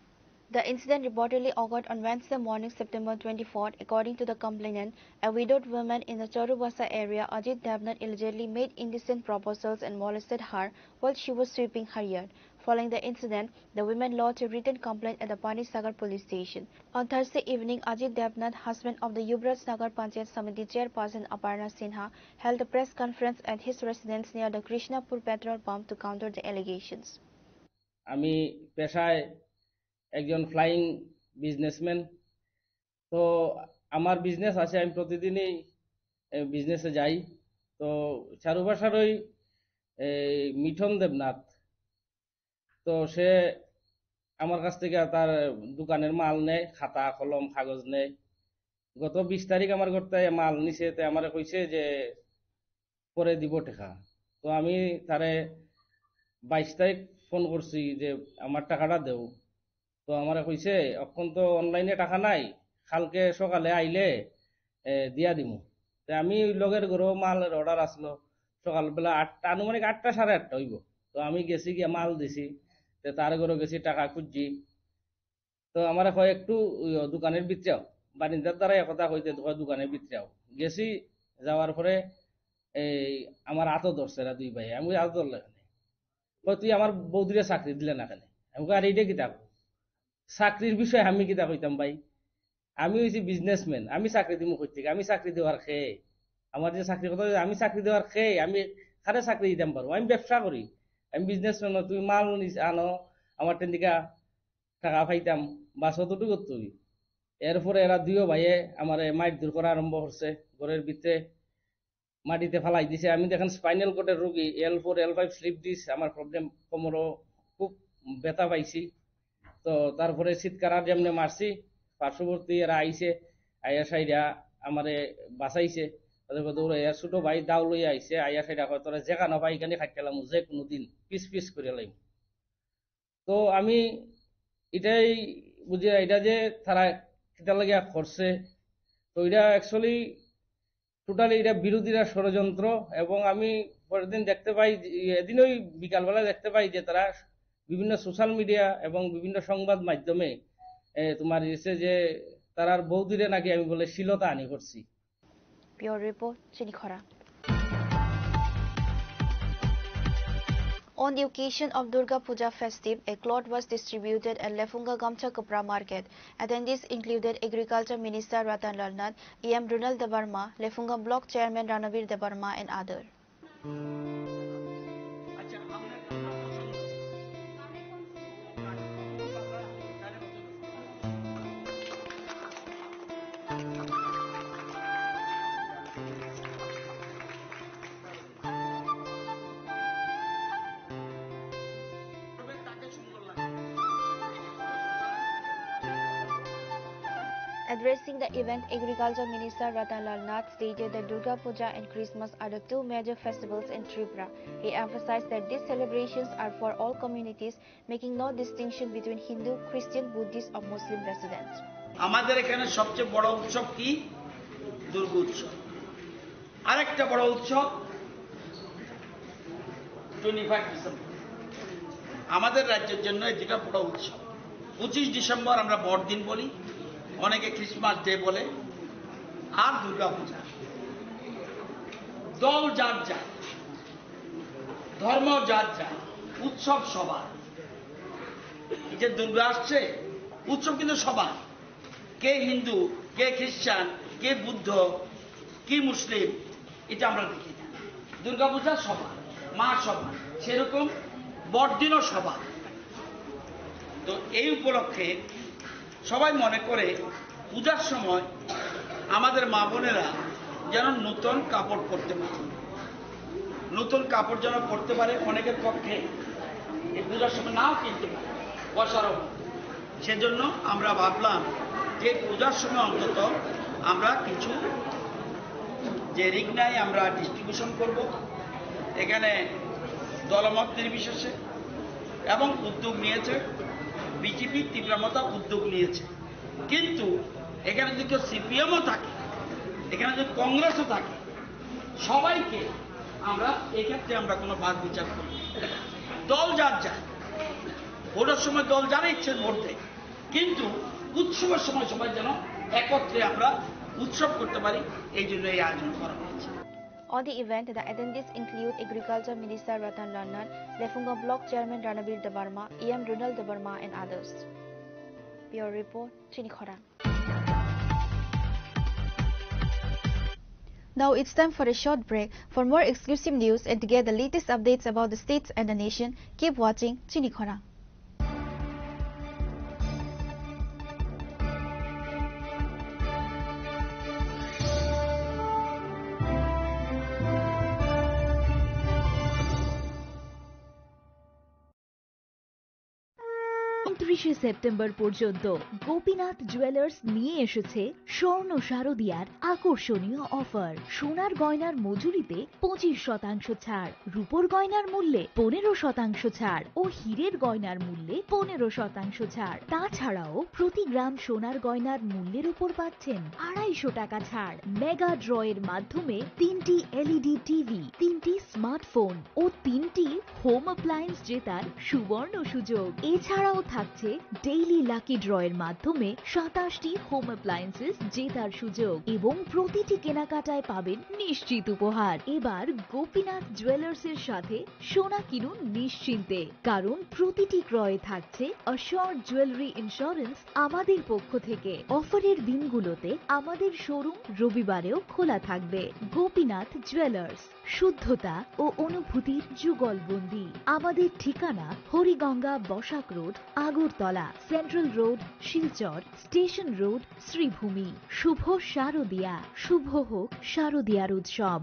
The incident reportedly occurred on Wednesday morning, September twenty-fourth. According to the complainant, a widowed woman in the Charubasa area, Ajit Debnath, allegedly made indecent proposals and molested her while she was sweeping her yard. Following the incident, the woman lodged a written complaint at the Panisagar police station. On Thursday evening, Ajit Debnath, husband of the Yuvraj Nagar Panchayat Samiti chairperson Aparna Sinha, held a press conference at his residence near the Krishnapur petrol pump to counter the allegations. আমি পেশায় একজন flying businessman. তো আমার বিজনেস আছে, আমি প্রতিদিনই বিজনেসে যাই। তো চারুবাসার ওই এই মিঠন দেবনাথ, তো সে আমার কাছ থেকে তার দোকানের মাল নেয়, খাতা কলম কাগজ নেয়। গত বিশ তারিখ আমার ঘর থেকে মাল নিছে, তে আমারে কইছে যে পরে দিব টাকা। তো আমি তারে বাইশ তারিখ ফোন করছি যে আমার টাকাটা দেও। তো আমারে কইছে, অখন তো অনলাইনে টাকা নাই, কালকে সকালে আইলে দিয়া দিমু। তে আমি ওই লগের ঘরও মালের অর্ডার আসলো, সকালবেলা আটটা, আনুমানিক আটটা সাড়ে আটটা হইব। তো আমি গেছি গিয়া মাল দিছি, তে তার ঘরও গেছি টাকা খুঁজছি। তো আমারে কয় একটু দোকানের ভিতরে আও, বারিন্দার দ্বারা একথা কইতে কয় দোকানের ভিতরে আও। গেছি, যাওয়ার পরে এই আমার আতো ধরছে এরা দুই ভাই। আমি আতো ধরলে কেনে? কয় তুই আমার বৌদিরে চাকরি দিলে না কেনে? আমি কই আর এইটা কিতা? চাকরির বিষয়ে আমি কিতা কইতাম ভাই? আমি হইছি বিজনেসম্যান, আমি চাকরি দিমু কই থেকে? আমি চাকরি দেওয়ার খেয়ে, আমার যে চাকরি কথা, আমি চাকরি দেওয়ার খেয়ে আমি কারে চাকরি দিতাম পারবো? আমি ব্যবসা করি, আমি বিজনেসম্যান। তুমি মাল নিস আনো, আমার টেন্ডিকা টাকা পাইতাম, বাস অতটুকু তুই। এরপরে এরা দুইও ভাইয়ে আমারে মাইর দূর করা আরম্ভ করছে ঘরের ভিতরে, মাটিতে ফালাই দিছে। আমি দেখেন স্পাইনাল কর্ডের রোগী, L four L five slip disc আমার প্রবলেম, কোমরও খুব ব্যথা পাইছি। তো তারপরে চিৎকার আর যেমনি মারছি, পার্শ্ববর্তী এরা আইছে, আইয়া সাইডা আমারে বাঁচাইছে। তাদের কথা বলে এর ছোট ভাই দাও লইয়া আইছে, আইয়া সাইডা কয় তোরা যেখানে পাই এখানে খাইতেলাম যে কোনো দিন পিস পিস করে লাইম। তো আমি এটাই বুঝি না, এটা যে তারা কিতার লাগিয়া করছে। তো এটা অ্যাকচুয়ালি টোটালি এটা বিরোধীরা ষড়যন্ত্র। এবং আমি পরের দিন দেখতে পাই, এদিনই বিকালবেলা দেখতে পাই যে তারা বিভিন্ন সোশ্যাল মিডিয়া এবং বিভিন্ন সংবাদ মাধ্যমে তোমার এসে যে তারার বৌদিরে নাকি আমি বলে শ্লীলতাহানি করছি। Bureau Report, Chini Khorang. On the occasion of Durga Puja festive, a cloth was distributed at Lefunga Gamcha Kapra Market. Attendees included Agriculture Minister Ratan Lal Nath, E M Runal Debbarma, Lefunga Block Chairman Ranavir Debbarma and other. Addressing the event, Agriculture Minister Ratan Lal Nath stated that Durga Puja and Christmas are the two major festivals in Tripura. He emphasized that these celebrations are for all communities, making no distinction between Hindu, Christian, Buddhist, or Muslim residents. আমাদের এখানে সবচেয়ে বড় উৎসব কি? দুর্গা উৎসব। আরেকটা বড় উৎসব টোয়েন্টি ফাইভ ডিসেম্বর। আমাদের রাজ্যের জন্য এই দুটা বড় উৎসব। পঁচিশ ডিসেম্বর আমরা বড়দিন বলি, অনেকে ক্রিসমাস ডে বলে, আর দুর্গা পূজা। দল যার যার, ধর্ম যার যার, উৎসব সবার। এই যে দুর্গা আসছে, উৎসব কিন্তু সবার। কে হিন্দু, কে খ্রিস্টান, কে বুদ্ধ, কি মুসলিম, এটা আমরা দেখি না। দুর্গাপূজা সবার, মা সবার, সেরকম বড়দিনও সবার। তো এই উপলক্ষে সবাই মনে করে পূজার সময় আমাদের মা বোনেরা যেন নতুন কাপড় পরতে পারে, নতুন কাপড় যেন পরতে পারে। অনেকের পক্ষে এই পূজার সময় নাও কিনতে পারে, পয়সার অভাব। সেজন্য আমরা ভাবলাম যে পূজার সময় অন্তত আমরা কিছু যে রিগনাই আমরা ডিস্ট্রিবিউশন করব, এখানে দলমত নির্বিশেষে, এবং উদ্যোগ নিয়েছে বিজেপি, তীব্র মতা উদ্যোগ নিয়েছে। কিন্তু এখানে যদি কেউ সিপিএমও থাকে, এখানে যদি কংগ্রেসও থাকে, সবাইকে আমরা এক্ষেত্রে আমরা কোনো বাদ বিচার করি না। দল যার যার, ভোটের সময় দল যার ইচ্ছে ভোট দেয়, কিন্তু উৎসবের সময় সবাই যেন একত্রে আমরা উৎসব করতে পারি, এই জন্য এই আয়োজন করা হয়েছে। On the event, the attendees include Agriculture Minister Ratan Lal Nath, Lefunga Block Chairman Ranabir Debbarma, E M Ronald Debbarma, and others. Bureau Report, Chini Khorang. Now it's time for a short break. For more exclusive news and to get the latest updates about the states and the nation, keep watching Chini Khorang. ঊনত্রিশে সেপ্টেম্বর পর্যন্ত গোপীনাথ জুয়েলার্স নিয়ে এসেছে স্বর্ণ শারদিয়ার আকর্ষণীয় অফার। সোনার গয়নার মজুরিতে পঁচিশ শতাংশ ছাড়, রূপোর গয়নার মূল্যে পনেরো শতাংশ ছাড় ও হীরের গয়নার মূল্যে পনেরো শতাংশ ছাড়। তাছাড়াও প্রতি গ্রাম সোনার গয়নার মূল্যের উপর পাচ্ছেন আড়াইশো টাকা ছাড়। মেগা ড্রয়ের মাধ্যমে তিনটি এলইডি টিভি, তিনটি স্মার্টফোন ও তিনটি হোম অ্যাপ্লায়েন্স জেতার সুবর্ণ সুযোগ। এছাড়াও থাকছে ডেইলি লাকি ড্রয়ের মাধ্যমে সাতাশটি হোম অ্যাপ্লায়েন্সেস জেতার সুযোগ এবং প্রতিটি কেনাকাটায় পাবেন নিশ্চিত উপহার। এবার গোপীনাথ জুয়েলার্সের সাথে সোনা কিনুন নিশ্চিন্তে, কারণ প্রতিটি ক্রয়ে থাকছে অ্যাসিওরড জুয়েলারি ইন্স্যুরেন্স আমাদের পক্ষ থেকে। অফারের দিনগুলোতে আমাদের শোরুম রবিবারেও খোলা থাকবে। গোপীনাথ জুয়েলার্স, শুদ্ধতা ও অনুভূতির যুগলবন্দি। আমাদের ঠিকানা Hariganga Basak road, Agartala, central road, Silchar, station road, Sribhumi. শুভ শারদিয়া, শুভ হোক শারদিয়ার উৎসব।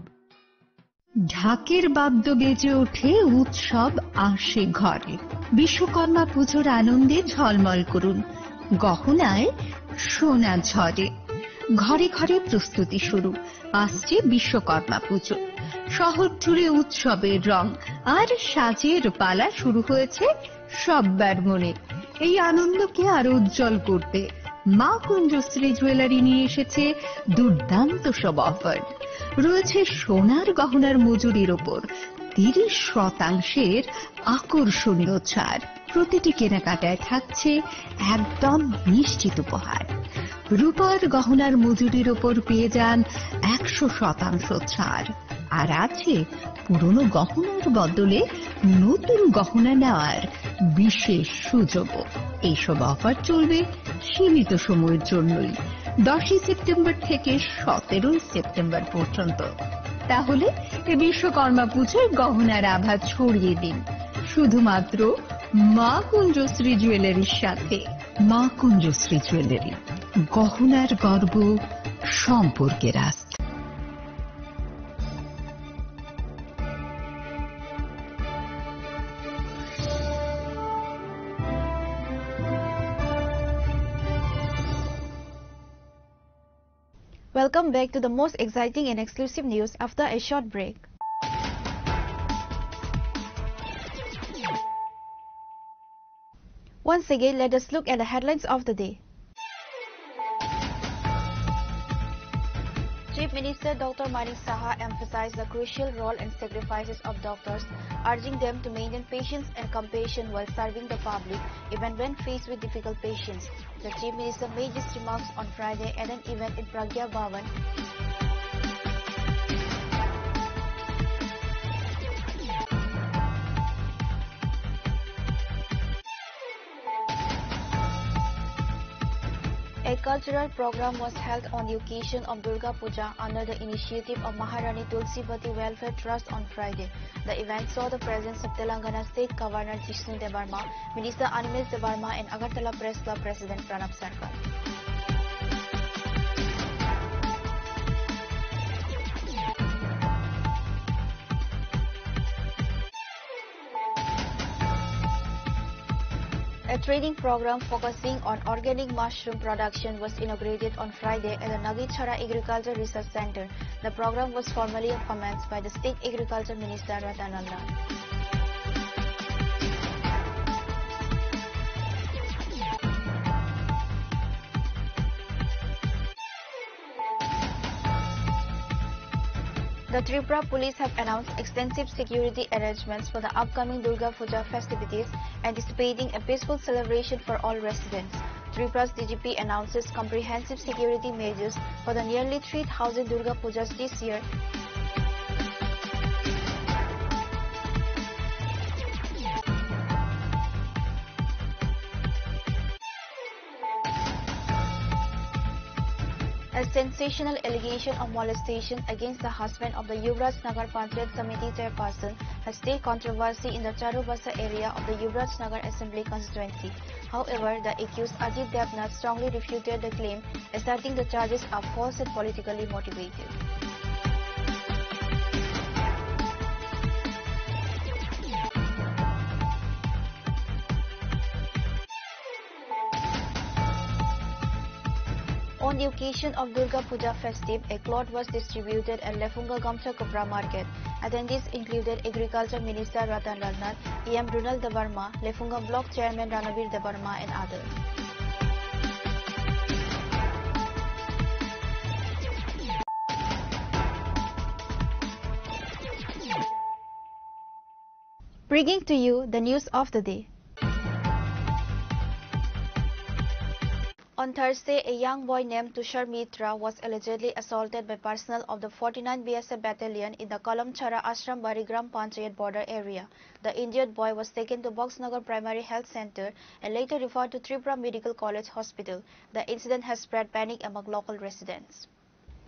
ঢাকের বাদ্য বেজে ওঠে, উৎসব আসে ঘরে। বিশ্বকর্মা পুজোর আনন্দে ঝলমল করুন, গহনায় সোনা ঝরে। ঘরে ঘরে প্রস্তুতি শুরু, আসছে বিশ্বকর্মা পুজো। শহর জুড়ে উৎসবের রং আর সাজের পালা শুরু হয়েছে সব্বার মনে। এই আনন্দকে আরো উজ্জ্বল করতে মা কুঞ্জশ্রী জুয়েলারি নিয়ে এসেছে দুর্দান্ত সব অফার। রয়েছে সোনার গহনার মজুরির ওপর তিরিশ শতাংশের আকর্ষণীয় ছাড়। প্রতিটি কেনাকাটায় থাকছে একদম নিশ্চিত উপহার। রূপার গহনার মজুরির ওপর পেয়ে যান একশো শতাংশ ছাড়। আর আছে পুরনো গহনার বদলে নতুন গহনা নেওয়ার বিশেষ সুযোগও। এইসব অফার চলবে সীমিত সময়ের জন্যই, দশই সেপ্টেম্বর থেকে সতেরোই সেপ্টেম্বর পর্যন্ত। তাহলে এ বিশ্বকর্মা পুজোয় গহনার আভা ছড়িয়ে দিন শুধুমাত্র মা কুঞ্জশ্রী জুয়েলারির সাথে। মা কুঞ্জশ্রী জুয়েলারি, গহনার গর্ব, সম্পর্কের আস্থা। Welcome back to the most exciting and exclusive news after a short break. Once again, let us look at the headlines of the day. Chief Minister Doctor Manik Saha emphasized the crucial role and sacrifices of doctors, urging them to maintain patience and compassion while serving the public, even when faced with difficult patients. The Chief Minister made these remarks on Friday at an event in Pragya Bhawan. A cultural program was held on the occasion of Durga Puja under the initiative of Maharani Tulsivati Welfare Trust on Friday. The event saw the presence of Telangana State Governor Jishnu Debbarma, Minister Animesh Debbarma, and Agartala Press Club President Pranab Sarkar. A training program focusing on organic mushroom production was inaugurated on Friday at the Nagichara Agriculture Research Center. The program was formally commenced by the State Agriculture Minister Ratan Lal Nath. The Tripura Police have announced extensive security arrangements for the upcoming Durga Puja festivities, anticipating a peaceful celebration for all residents. Tripura's D G P announces comprehensive security measures for the nearly three thousand Durga Pujas this year. A sensational allegation of molestation against the husband of the Yuvraj Nagar Panchayat Samiti chairperson has stirred controversy in the Charubasa area of the Yuvraj Nagar Assembly constituency. However, the accused Ajit Devnath strongly refuted the claim, asserting the charges are false and politically motivated. On the occasion of Durga Puja festive, a cloth was distributed at Lefunga Gamcha Kapra Market. Attendees included Agriculture Minister Ratan Lal Nath, E M Runal Debbarma, Lefunga Block Chairman Ranabir Debbarma, and others. Bringing to you the news of the day. On Thursday, a young boy named Tushar Mitra was allegedly assaulted by personnel of the forty-nine B S F battalion in the Kalamchara Ashram Bari Gram Panchayat border area. The injured boy was taken to Boxnagar Primary Health Center and later referred to Tripura Medical College Hospital. The incident has spread panic among local residents.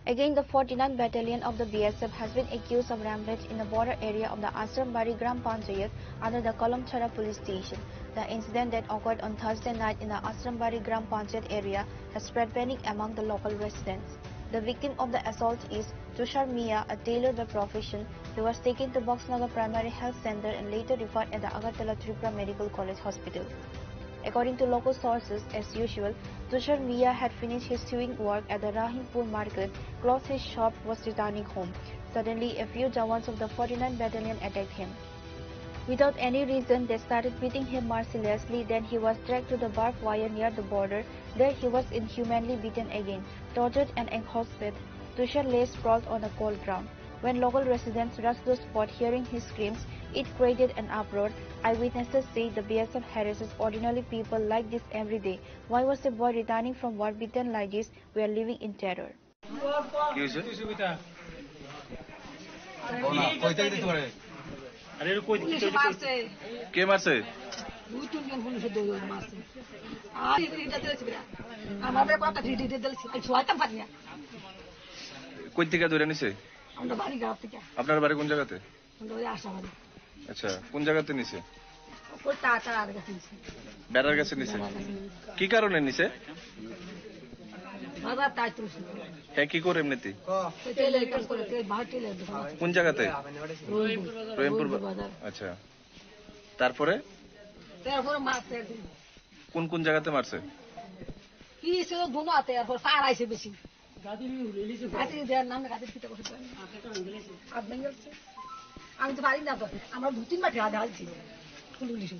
Again, the forty-nine Battalion of the B S F has been accused of rampage in the border area of the Ashrambari Gram Panchayat under the Kalamchara Police Station. The incident that occurred on Thursday night in the Ashrambari Gram Panchayat area has spread panic among the local residents. The victim of the assault is Tushar Mia, a tailor by profession. He was taken to Boxnagar Primary Health Center and later referred at the Agartala Tripura Medical College Hospital. According to local sources, as usual, Tushar Mia had finished his sewing work at the Rahimpur market, closed his shop, was returning home. Suddenly, a few jawans of the forty-nine Battalion attacked him. Without any reason, they started beating him mercilessly. Then he was dragged to the barbed wire near the border. There he was inhumanely beaten again. Tortured and exhausted, Tushar lay sprawled on the cold ground. When local residents rushed to the spot, hearing his screams, it created an uproar. Eyewitnesses say the B S F harasses ordinary people like this every day. Why was a boy returning from war beaten like this? We are living in terror. কি হয়েছে? আরে, এটা কই দিকে? পুলিশে মারছে। কে মারছে? দুই তিনজন পুলিশে দৌড়ে মারছে। আর এটা, এটা দিয়েছে বেটা। আমার বেটা কয়েকটা ভিডিও দিয়ে দিয়েছে। আমি ছুয়াইতাম পারি না। কই থেকে ধরে নিছে? আমরা বাড়ি গাঁও থেকে। আপনার বাড়ি কোন জায়গাতে? আমরা ওই আশাবাদী। আচ্ছা, কোন জায়গাতে নিছে? ওই তা, তার আর কাছে নিছে। বেড়ার কাছে নিছে? বেড়ার কাছে নিছে। কি কারণে নিছে? বাজার তাই তুলছে। হ্যাঁ, কি করে এমনিতে? ওই তেলের কাজ করে, তেল, বাহার তেলের দোকান আছে। কোন জায়গাতে? রহিমপুর। রহিমপুর রহিমপুর বা-, বাজার। আচ্ছা। তারপরে? তারপরে মারছে একদম। কোন কোন জায়গাতে মারছে? কি ছিল দুনো হাতে, এরপর ফাড়াইছে বেশি। গাদি দেওয়ার নাম গাদির ফিতা করে দেন। আর ভেঙে যাচ্ছে। আমি তো পারি না তো, আমার দু তিনবার ঢাল ঢালছি। ফুল পুলিশ।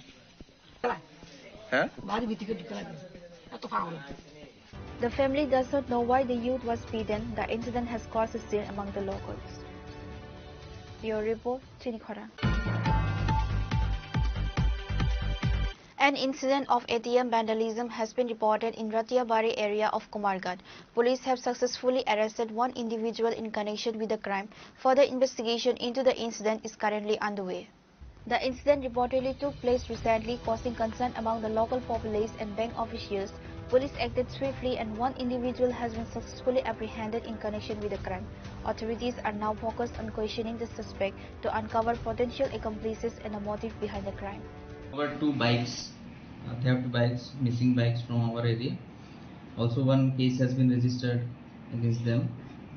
হ্যাঁ? বাড়ি ভিতরে ঢুকে লাগে। এত পাগল। The family does not know why the youth was beaten. The incident has caused a stir among the locals. Bureau report, Chini Khorang. An incident of A T M vandalism has been reported in Ratiabari area of Kumarghat. Police have successfully arrested one individual in connection with the crime. Further investigation into the incident is currently underway. The incident reportedly took place recently, causing concern among the local populace and bank officials. Police acted swiftly and one individual has been successfully apprehended in connection with the crime. Authorities are now focused on questioning the suspect to uncover potential accomplices and the motive behind the crime. Over two bikes, uh, theft bikes, missing bikes from our area. Also, one case has been registered against them.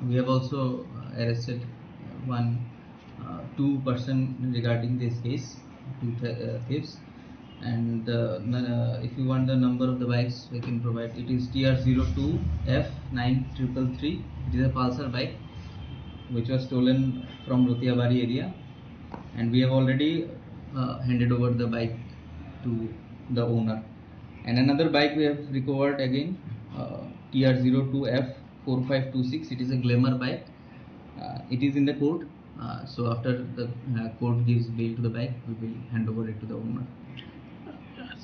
We have also, uh, arrested one, uh, two person regarding this case, two th- uh, thieves. And uh, n- uh, if you want the number of the bikes, I can provide. It is T R zero two F nine triple three. It is a Pulsar bike which was stolen from Rotiabari area, and we have already uh, handed over the bike to the owner. And another bike we have recovered again, uh, T R zero two F four five two six. It is a Glamour bike. Uh, it is in the court. Uh, so after the uh, court gives bail to the bike, we will hand over it to the owner.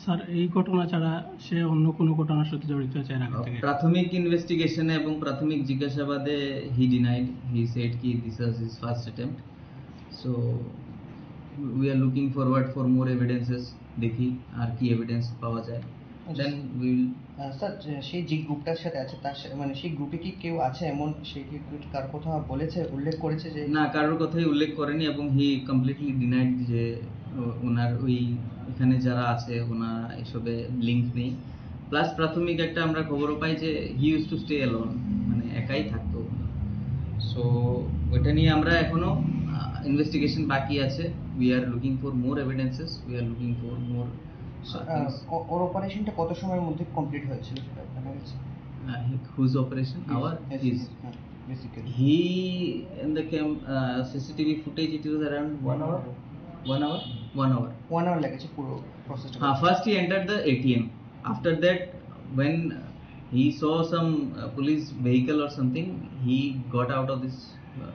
Sir, এই ঘটনা ছাড়া সে অন্য কোনো ঘটনার সাথে জড়িত আছে এর আগে আহ, থেকে? প্রাথমিক ইনভেস্টিগেশনে এবং প্রাথমিক জিজ্ঞাসাবাদে he denied. He said কি this was his first attempt. So we are looking forward for more evidences. দেখি আর কি এভিডেন্স পাওয়া যায়, then we will. আহ, স্যার, যে সেই যে গ্রুপটার সাথে আছে, তার সা- মানে সেই গ্রুপে কি কেউ আছে এমন, সে কি একটু কার কথা বলেছে, উল্লেখ করেছে যে? না, কারোর কথাই উল্লেখ করেনি এবং he completely denied যে ও- ওনার ওই এখানে যারা আছে ওনারা এসবে লিংক নেই। প্লাস প্রাথমিক একটা আমরা খবরও পাই যে he used to stay alone, মানে একাই থাকতো। সো ওইটা নিয়ে আমরা এখনো ইনভেস্টিগেশন বাকি আছে। We are looking for more evidences, we are looking for more. আহ, ও- ওর অপারেশনটা কত সময়ের মধ্যে কমপ্লিট হয়েছিল সেটা জানা গেছে? Whose operation? Our? His. His, হ্যাঁ, basically. He in the cam uh, C C T V footage, it was around one hour. One hour? One hour. One hour লেগেছে পুরো প্রসেসটা। হ্যাঁ, first he entered the A T M. After that, when he saw some uh, police vehicle or something, he got out of this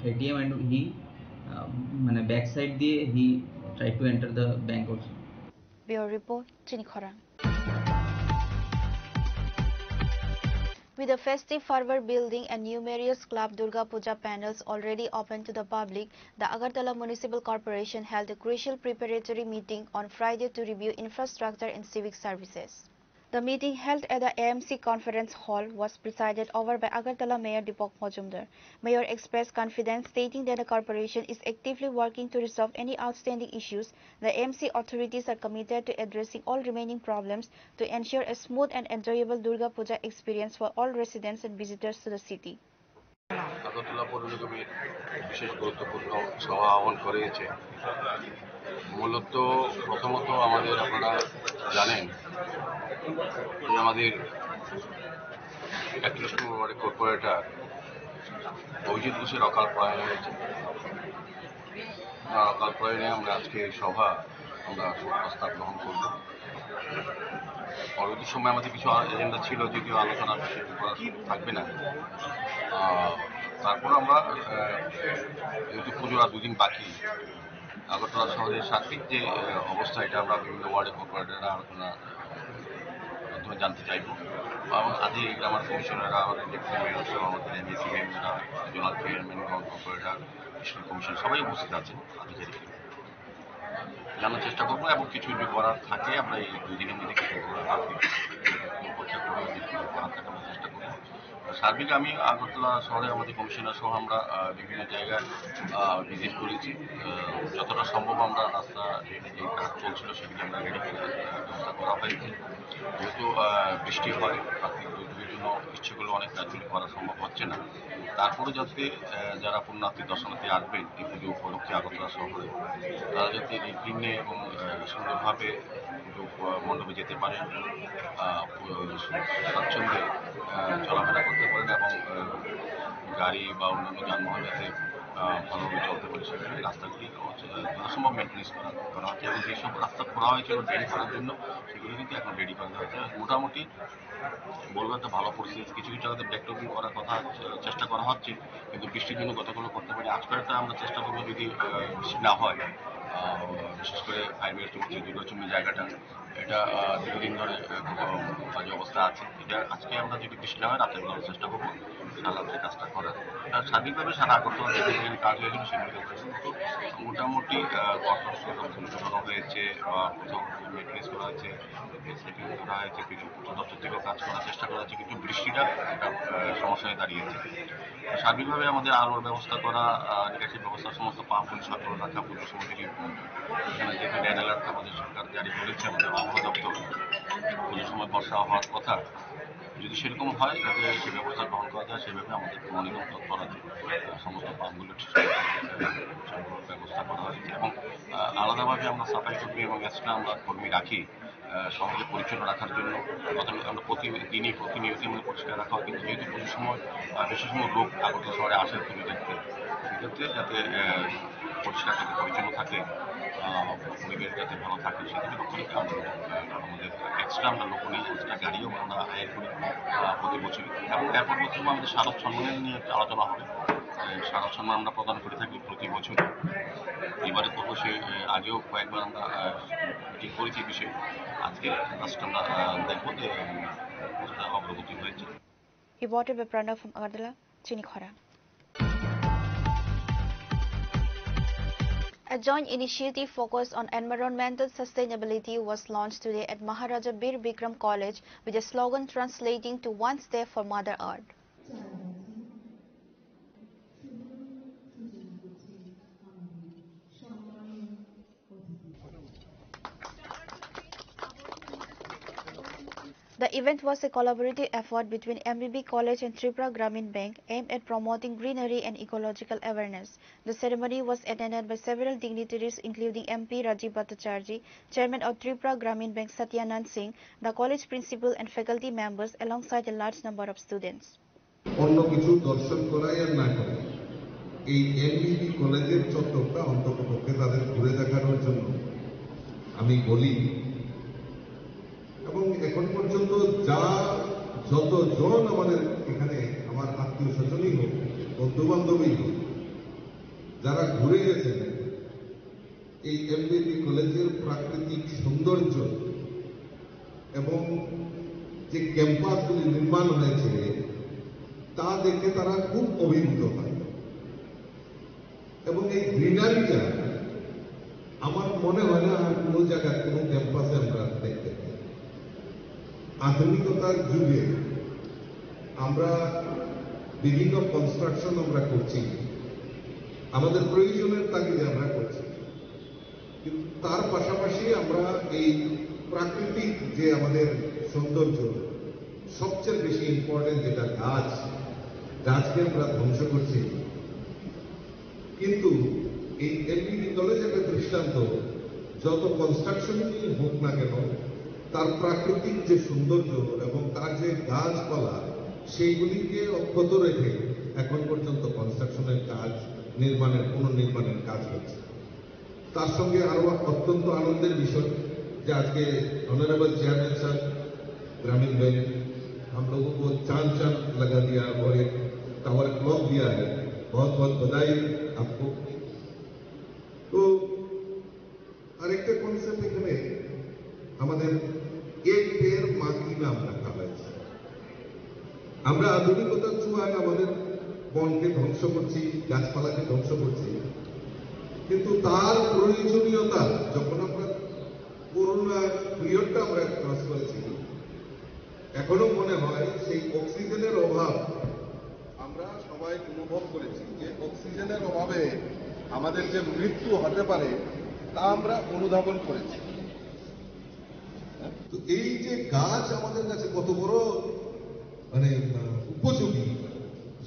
uh, A T M and he uh, মানে back side দিয়ে he tried to enter the bank also. Bureau report, Chini Khorang. With the festive fervor building and numerous club Durga Puja panels already open to the public, the Agartala Municipal Corporation held a crucial preparatory meeting on Friday to review infrastructure and civic services. The meeting, held at the A M C Conference Hall, was presided over by Agartala Mayor Deepak Majumdar. Mayor expressed confidence, stating that the corporation is actively working to resolve any outstanding issues. The A M C authorities are committed to addressing all remaining problems to ensure a smooth and enjoyable Durga Puja experience for all residents and visitors to the city. Agartala পৌর নিগমের বিশেষ গুরুত্বপূর্ণ সভা আহ্বান করা হয়েছে। মূলত প্রথমত আমাদের, আপনারা জানেন যে আমাদের একত্রিশ নম্বর ওয়ার্ডের কর্পোরেটর অভিজিৎ ঘোষের অকাল প্রয়াণ হয়েছে। ওনার অকাল প্রয়াণে আমরা আজকে এই সভা, আমরা শোক প্রস্তাব গ্রহণ করব। পরবর্তী সময় আমাদের কিছু এজেন্ডা ছিল, যদিও আলোচনা বিশেষ করা থাকবে না। আহ, তারপর আমরা, আহ, যেহেতু পুজোর আর দুদিন বাকি, আগরতলা শহরের সার্বিক যে, আহ, অবস্থা, এটা আমরা বিভিন্ন ওয়ার্ডে কর্পোরেটররা আলোচনা মাধ্যমে জানতে চাইব। এবং আজকে এখানে আমার কমিশনাররা, আমাদের ডেপুটি মেয়র সহ আমাদের এমএসি মেম্বাররা, zonal chairman, corporator, district commissioner সবাই উপস্থিত আছেন, আধিকারিক। জানার চেষ্টা করবো এবং কিছু যদি করার থাকে আমরা এই দুই দিনের মধ্যে কিছু করার, করার থাকে আমরা চেষ্টা করবো। সার্বিক আমি আগরতলা শহরে আমাদের কমিশনার সহ আমরা, আহ, বিভিন্ন জায়গায়, আহ, ভিজিট করেছি। আহ, যতটা সম্ভব আমরা রাস্তা, যে, যে কাজ চলছিল সেগুলি আমরা রেডি করে ব্যবস্থা করা হয়েছে। যেহেতু, আহ, বৃষ্টি হয়, প্রাকৃতিক দুর্যোগের জন্য ইচ্ছেগুলো অনেক কাজগুলি করা সম্ভব হচ্ছে না। তারপরে যাতে আহ, যারা পুণ্যার্থী দর্শনার্থী আসবেন এই পুজো উপলক্ষে আগরতলা শহরে, তারা যাতে নির্বিঘ্নে এবং আহ, সুন্দরভাবে পুজো আহ, মণ্ডপে যেতে পারেন, আহ, প- স্বাচ্ছন্দ্যে আহ, চলাফেরা করতে পারেন এবং আহ, গাড়ি বা অন্যান্য যানবাহন যাতে আহ, ভালোভাবে চলতে পারে, সেখানে রাস্তাগুলি আহ, যথাসম্ভব মেনটেন্স করা করা হচ্ছে এবং যেসব রাস্তা খোঁড়া হয়েছিল ড্রেন করার জন্য, সেগুলো কিন্তু এখন রেডি করা হচ্ছে। মোটামুটি বলবো একটা ভালো পরিস্থিতি। কিছু কিছু জায়গাতে ব্যাকটপিং করার কথা, আহ, চেষ্টা করা হচ্ছে, কিন্তু বৃষ্টির জন্য গতকালও করতে পারি। আজকে একটা আমরা চেষ্টা করবো, যদি আহ, বৃষ্টি না হয়, আহ, বিশেষ করে ফায়ার ব্রিগেড চৌমুহনী, দুর্গা চৌমুহনী জায়গাটা, এটা আহ, দীর্ঘদিন ধরে আহ, খুব বাজে অবস্থা আছে। এটা আজকে আমরা যদি বৃষ্টি না হয়, রাতের বেলা চেষ্টা করবো সারা রাত্রে কাজটা করার। আর সার্বিকভাবে সারা আগরতলা যেখানে যেখানে কাজ হয়েছিল, সেগুলো চলছে। কিন্তু মোটামুটি আহ, কনস্ট্রাকশন সম্পূর্ণ করা হয়েছে বা কোথাও মেনটেন্স করা হয়েছে, সেটিং করা হয়েছে, কিছু দপ্তর থেকেও কাজ করার চেষ্টা করা হচ্ছে, কিন্তু বৃষ্টিটা একটা আহ, সমস্যা হয়ে দাঁড়িয়েছে। সার্বিকভাবে আমাদের আলোর ব্যবস্থা করা, আহ, নিকাশির ব্যবস্থা, সমস্ত পাম্পগুলি সচল রাখা, পুজোর সময় যদি এখানে যেহেতু রেড অ্যালার্ট আমাদের সরকার জারি করেছে, আমাদের আবহাওয়া দপ্তর, পুজোর সময় বর্ষা হওয়ার কথা, যদি সেরকম হয়, যাতে সে ব্যবস্থা গ্রহণ করা যায়, সেভাবে আমাদের মনিটরিং করা যায়। আহ, সমস্ত পাম্পগুলো ঠিক করে, আহ, সেগুলোর ব্যবস্থা করা হয়েছে এবং আহ, আলাদাভাবে আমরা সাফাই কর্মী এবং এক্সট্রা আমরা কর্মী রাখি আহ, শহরকে পরিচ্ছন্ন রাখার জন্য। অর্থাৎ আমরা প্রতিদিনই, প্রতিনিয়তই আমাদের পরিষ্কার রাখা হয়, কিন্তু যেহেতু কিছু সময় আহ, বিশেষ সময় লোক আগরতলা শহরে আসে পুজো দেখতে, সেক্ষেত্রে যাতে আহ, পরিষ্কার থাকে, পরিচ্ছন্ন থাকে, আহ, পরিবেশ যাতে ভালো থাকে, সেদিকে লক্ষ্য রেখে আমরা আহ, আমাদের এক্সট্রা আমরা লোক নিয়ে এক্সট্রা গাড়িও আমরা হায়ার করি আহ, প্রতি বছরই। এবং এরপর বছর আমাদের শারদ সম্মেলন নিয়ে একটা আলোচনা হবে। আহ, শারদ সম্মান আমরা প্রদান করে থাকি প্রতি বছর। এবারে করবো, সে আহ, আগেও কয়েকবার আমরা মিটিং করেছি এই বিষয়ে। আজকে লাস্ট আমরা আহ, দেখবো যে উম, কতটা অগ্রগতি হয়েছে। Reporter by Pranav from Agartala, Chini Khorang. A joint initiative focused on environmental sustainability was launched today at Maharaja Bir Bikram College with a slogan translating to "One Step for Mother Earth." The event was a collaborative effort between M B B College and Tripura Gramin Bank aimed at promoting greenery and ecological awareness. The ceremony was attended by several dignitaries, including M P Rajiv Bhattacharjee, Chairman of Tripura Gramin Bank Satyanand Singh, the college principal and faculty members, alongside a large number of students. অন্য কিছু দর্শন করাই আর না করে এই এমবিবি কলেজের চত্বরটা অন্তত পক্ষে তাদের ঘুরে দেখানোর জন্য আমি বলি। এবং এখন পর্যন্ত যা যতজন আমাদের এখানে আমার আত্মীয় স্বজনই হোক, বন্ধু বান্ধবই হোক, যারা ঘুরে গেছেন এই এমবিবি কলেজের প্রাকৃতিক সৌন্দর্য এবং যে ক্যাম্পাসগুলি নির্মাণ হয়েছে তা দেখে তারা খুব অভিভূত হয়। এবং এই গ্রিনারিটা আমার মনে হয় না আর কোনো জায়গায় কোনো ক্যাম্পাসে আমরা দেখতে পাই। আধুনিকতার যুগে আমরা বিভিন্ন কনস্ট্রাকশন আমরা করছি, আমাদের প্রয়োজনের তাগিদে আমরা করছি, কিন্তু তার পাশাপাশি আমরা এই প্রাকৃতিক যে আমাদের সৌন্দর্য, সবচেয়ে বেশি ইম্পর্টেন্ট যেটা গাছ, গাছকে আমরা ধ্বংস করছি। কিন্তু এই এমবিবি কলেজ একটা দৃষ্টান্ত, যত কনস্ট্রাকশনই হোক না কেন, তার প্রাকৃতিক যে সৌন্দর্য এবং তার যে গাছপালা, সেইগুলিকে অক্ষত রেখে এখন পর্যন্ত কনস্ট্রাকশনের কাজ, নির্মাণের, পুনর্নির্মাণের কাজ হচ্ছে। তার সঙ্গে আরো অত্যন্ত আনন্দের বিষয় যে আজকে অনারেবল চেয়ারম্যান স্যার, ग्रामीण बैंक, हम लोगों को चांद चांद लगा दिया और एक टावर क्लॉक दिया है। बहुत बहुत बधाई आपको। তো আরেকটা কনসেপ্ট এখানে আমাদের এক পেড় মা কি নাম রাখা হয়েছে। আমরা আধুনিকতার ছোঁয়ায় আমাদের বনকে ধ্বংস করছি, গাছপালাকে ধ্বংস করছি, কিন্তু তার প্রয়োজনীয়তা যখন আমরা করোনা পিরিয়ডটা আমরা ক্রস করেছি, এখনো মনে হয় সেই অক্সিজেনের অভাব আমরা সবাই অনুভব করেছি, যে অক্সিজেনের অভাবে আমাদের যে মৃত্যু হতে পারে তা আমরা অনুধাবন করেছি। তো এই যে গাছ আমাদের কাছে কত বড় মানে আহ, উপযোগী,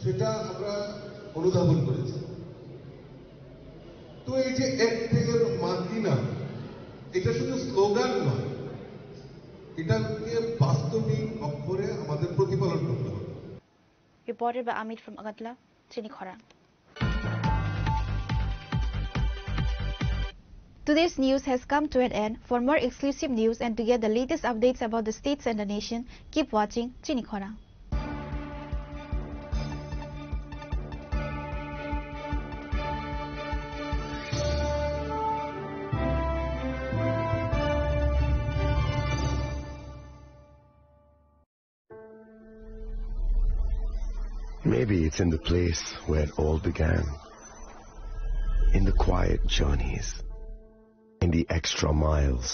সেটা আমরা অনুধাবন করেছি। তো এই যে এক পেড় মাটি না, এটা শুধু স্লোগান নয়, এটাকে বাস্তবিক অক্ষরে আমাদের প্রতিপালন করতে হবে। Reported by Amit from Agartala, Chini Khorang. Today's news has come to an end. For more exclusive news and to get the latest updates about the states and the nation, keep watching Chini Khorang. Maybe it's in the place where it all began. In the quiet journeys, in the extra miles,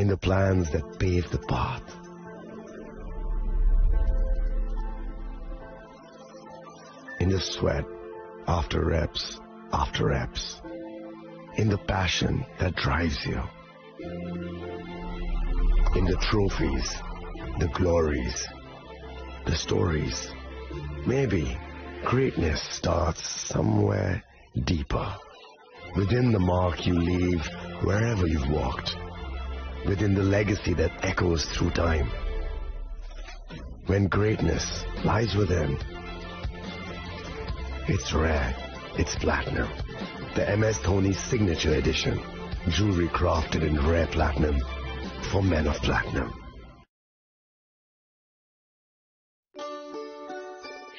in the plans that pave the path, in the sweat after reps after reps, in the passion that drives you. In the trophies, the glories, the stories. Maybe greatness starts somewhere deeper. Within the mark you leave wherever you've walked. Within the legacy that echoes through time. When greatness lies within, it's rare, it's platinum. The M S Dhoni Signature Edition. Jewelry crafted in rare platinum for men of platinum.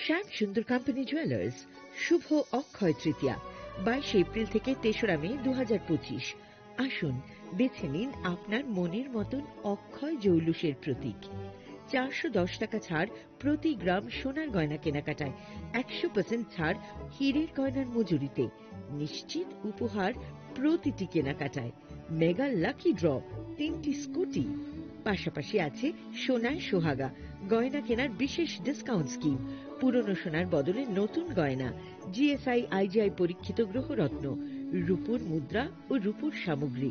শ্যাম সুন্দর company jewellers, শুভ অক্ষয় তৃতীয়া, বাইশে এপ্রিল থেকে তেসরা মে দু হাজার পঁচিশ। আসুন, বেছে নিন আপনার মনের মতন অক্ষয় জৌলুসের প্রতীক। চারশো দশ টাকা ছাড় প্রতি গ্রাম সোনার গয়না কেনাকাটায়, একশো পার্সেন্ট ছাড় হীরের গয়নার মজুরিতে, নিশ্চিত উপহার প্রতিটি কেনাকাটায়, মেগা লাকি ড্র, তিনটি স্কুটি, পাশাপাশি আছে সোনায় সোহাগা, গয়না কেনার বিশেষ ডিসকাউন্ট স্কিম, পুরনো সোনার বদলে নতুন গয়না, G S I I G I পরীক্ষিত গ্রহরত্ন, রূপোর মুদ্রা ও রূপোর সামগ্রী,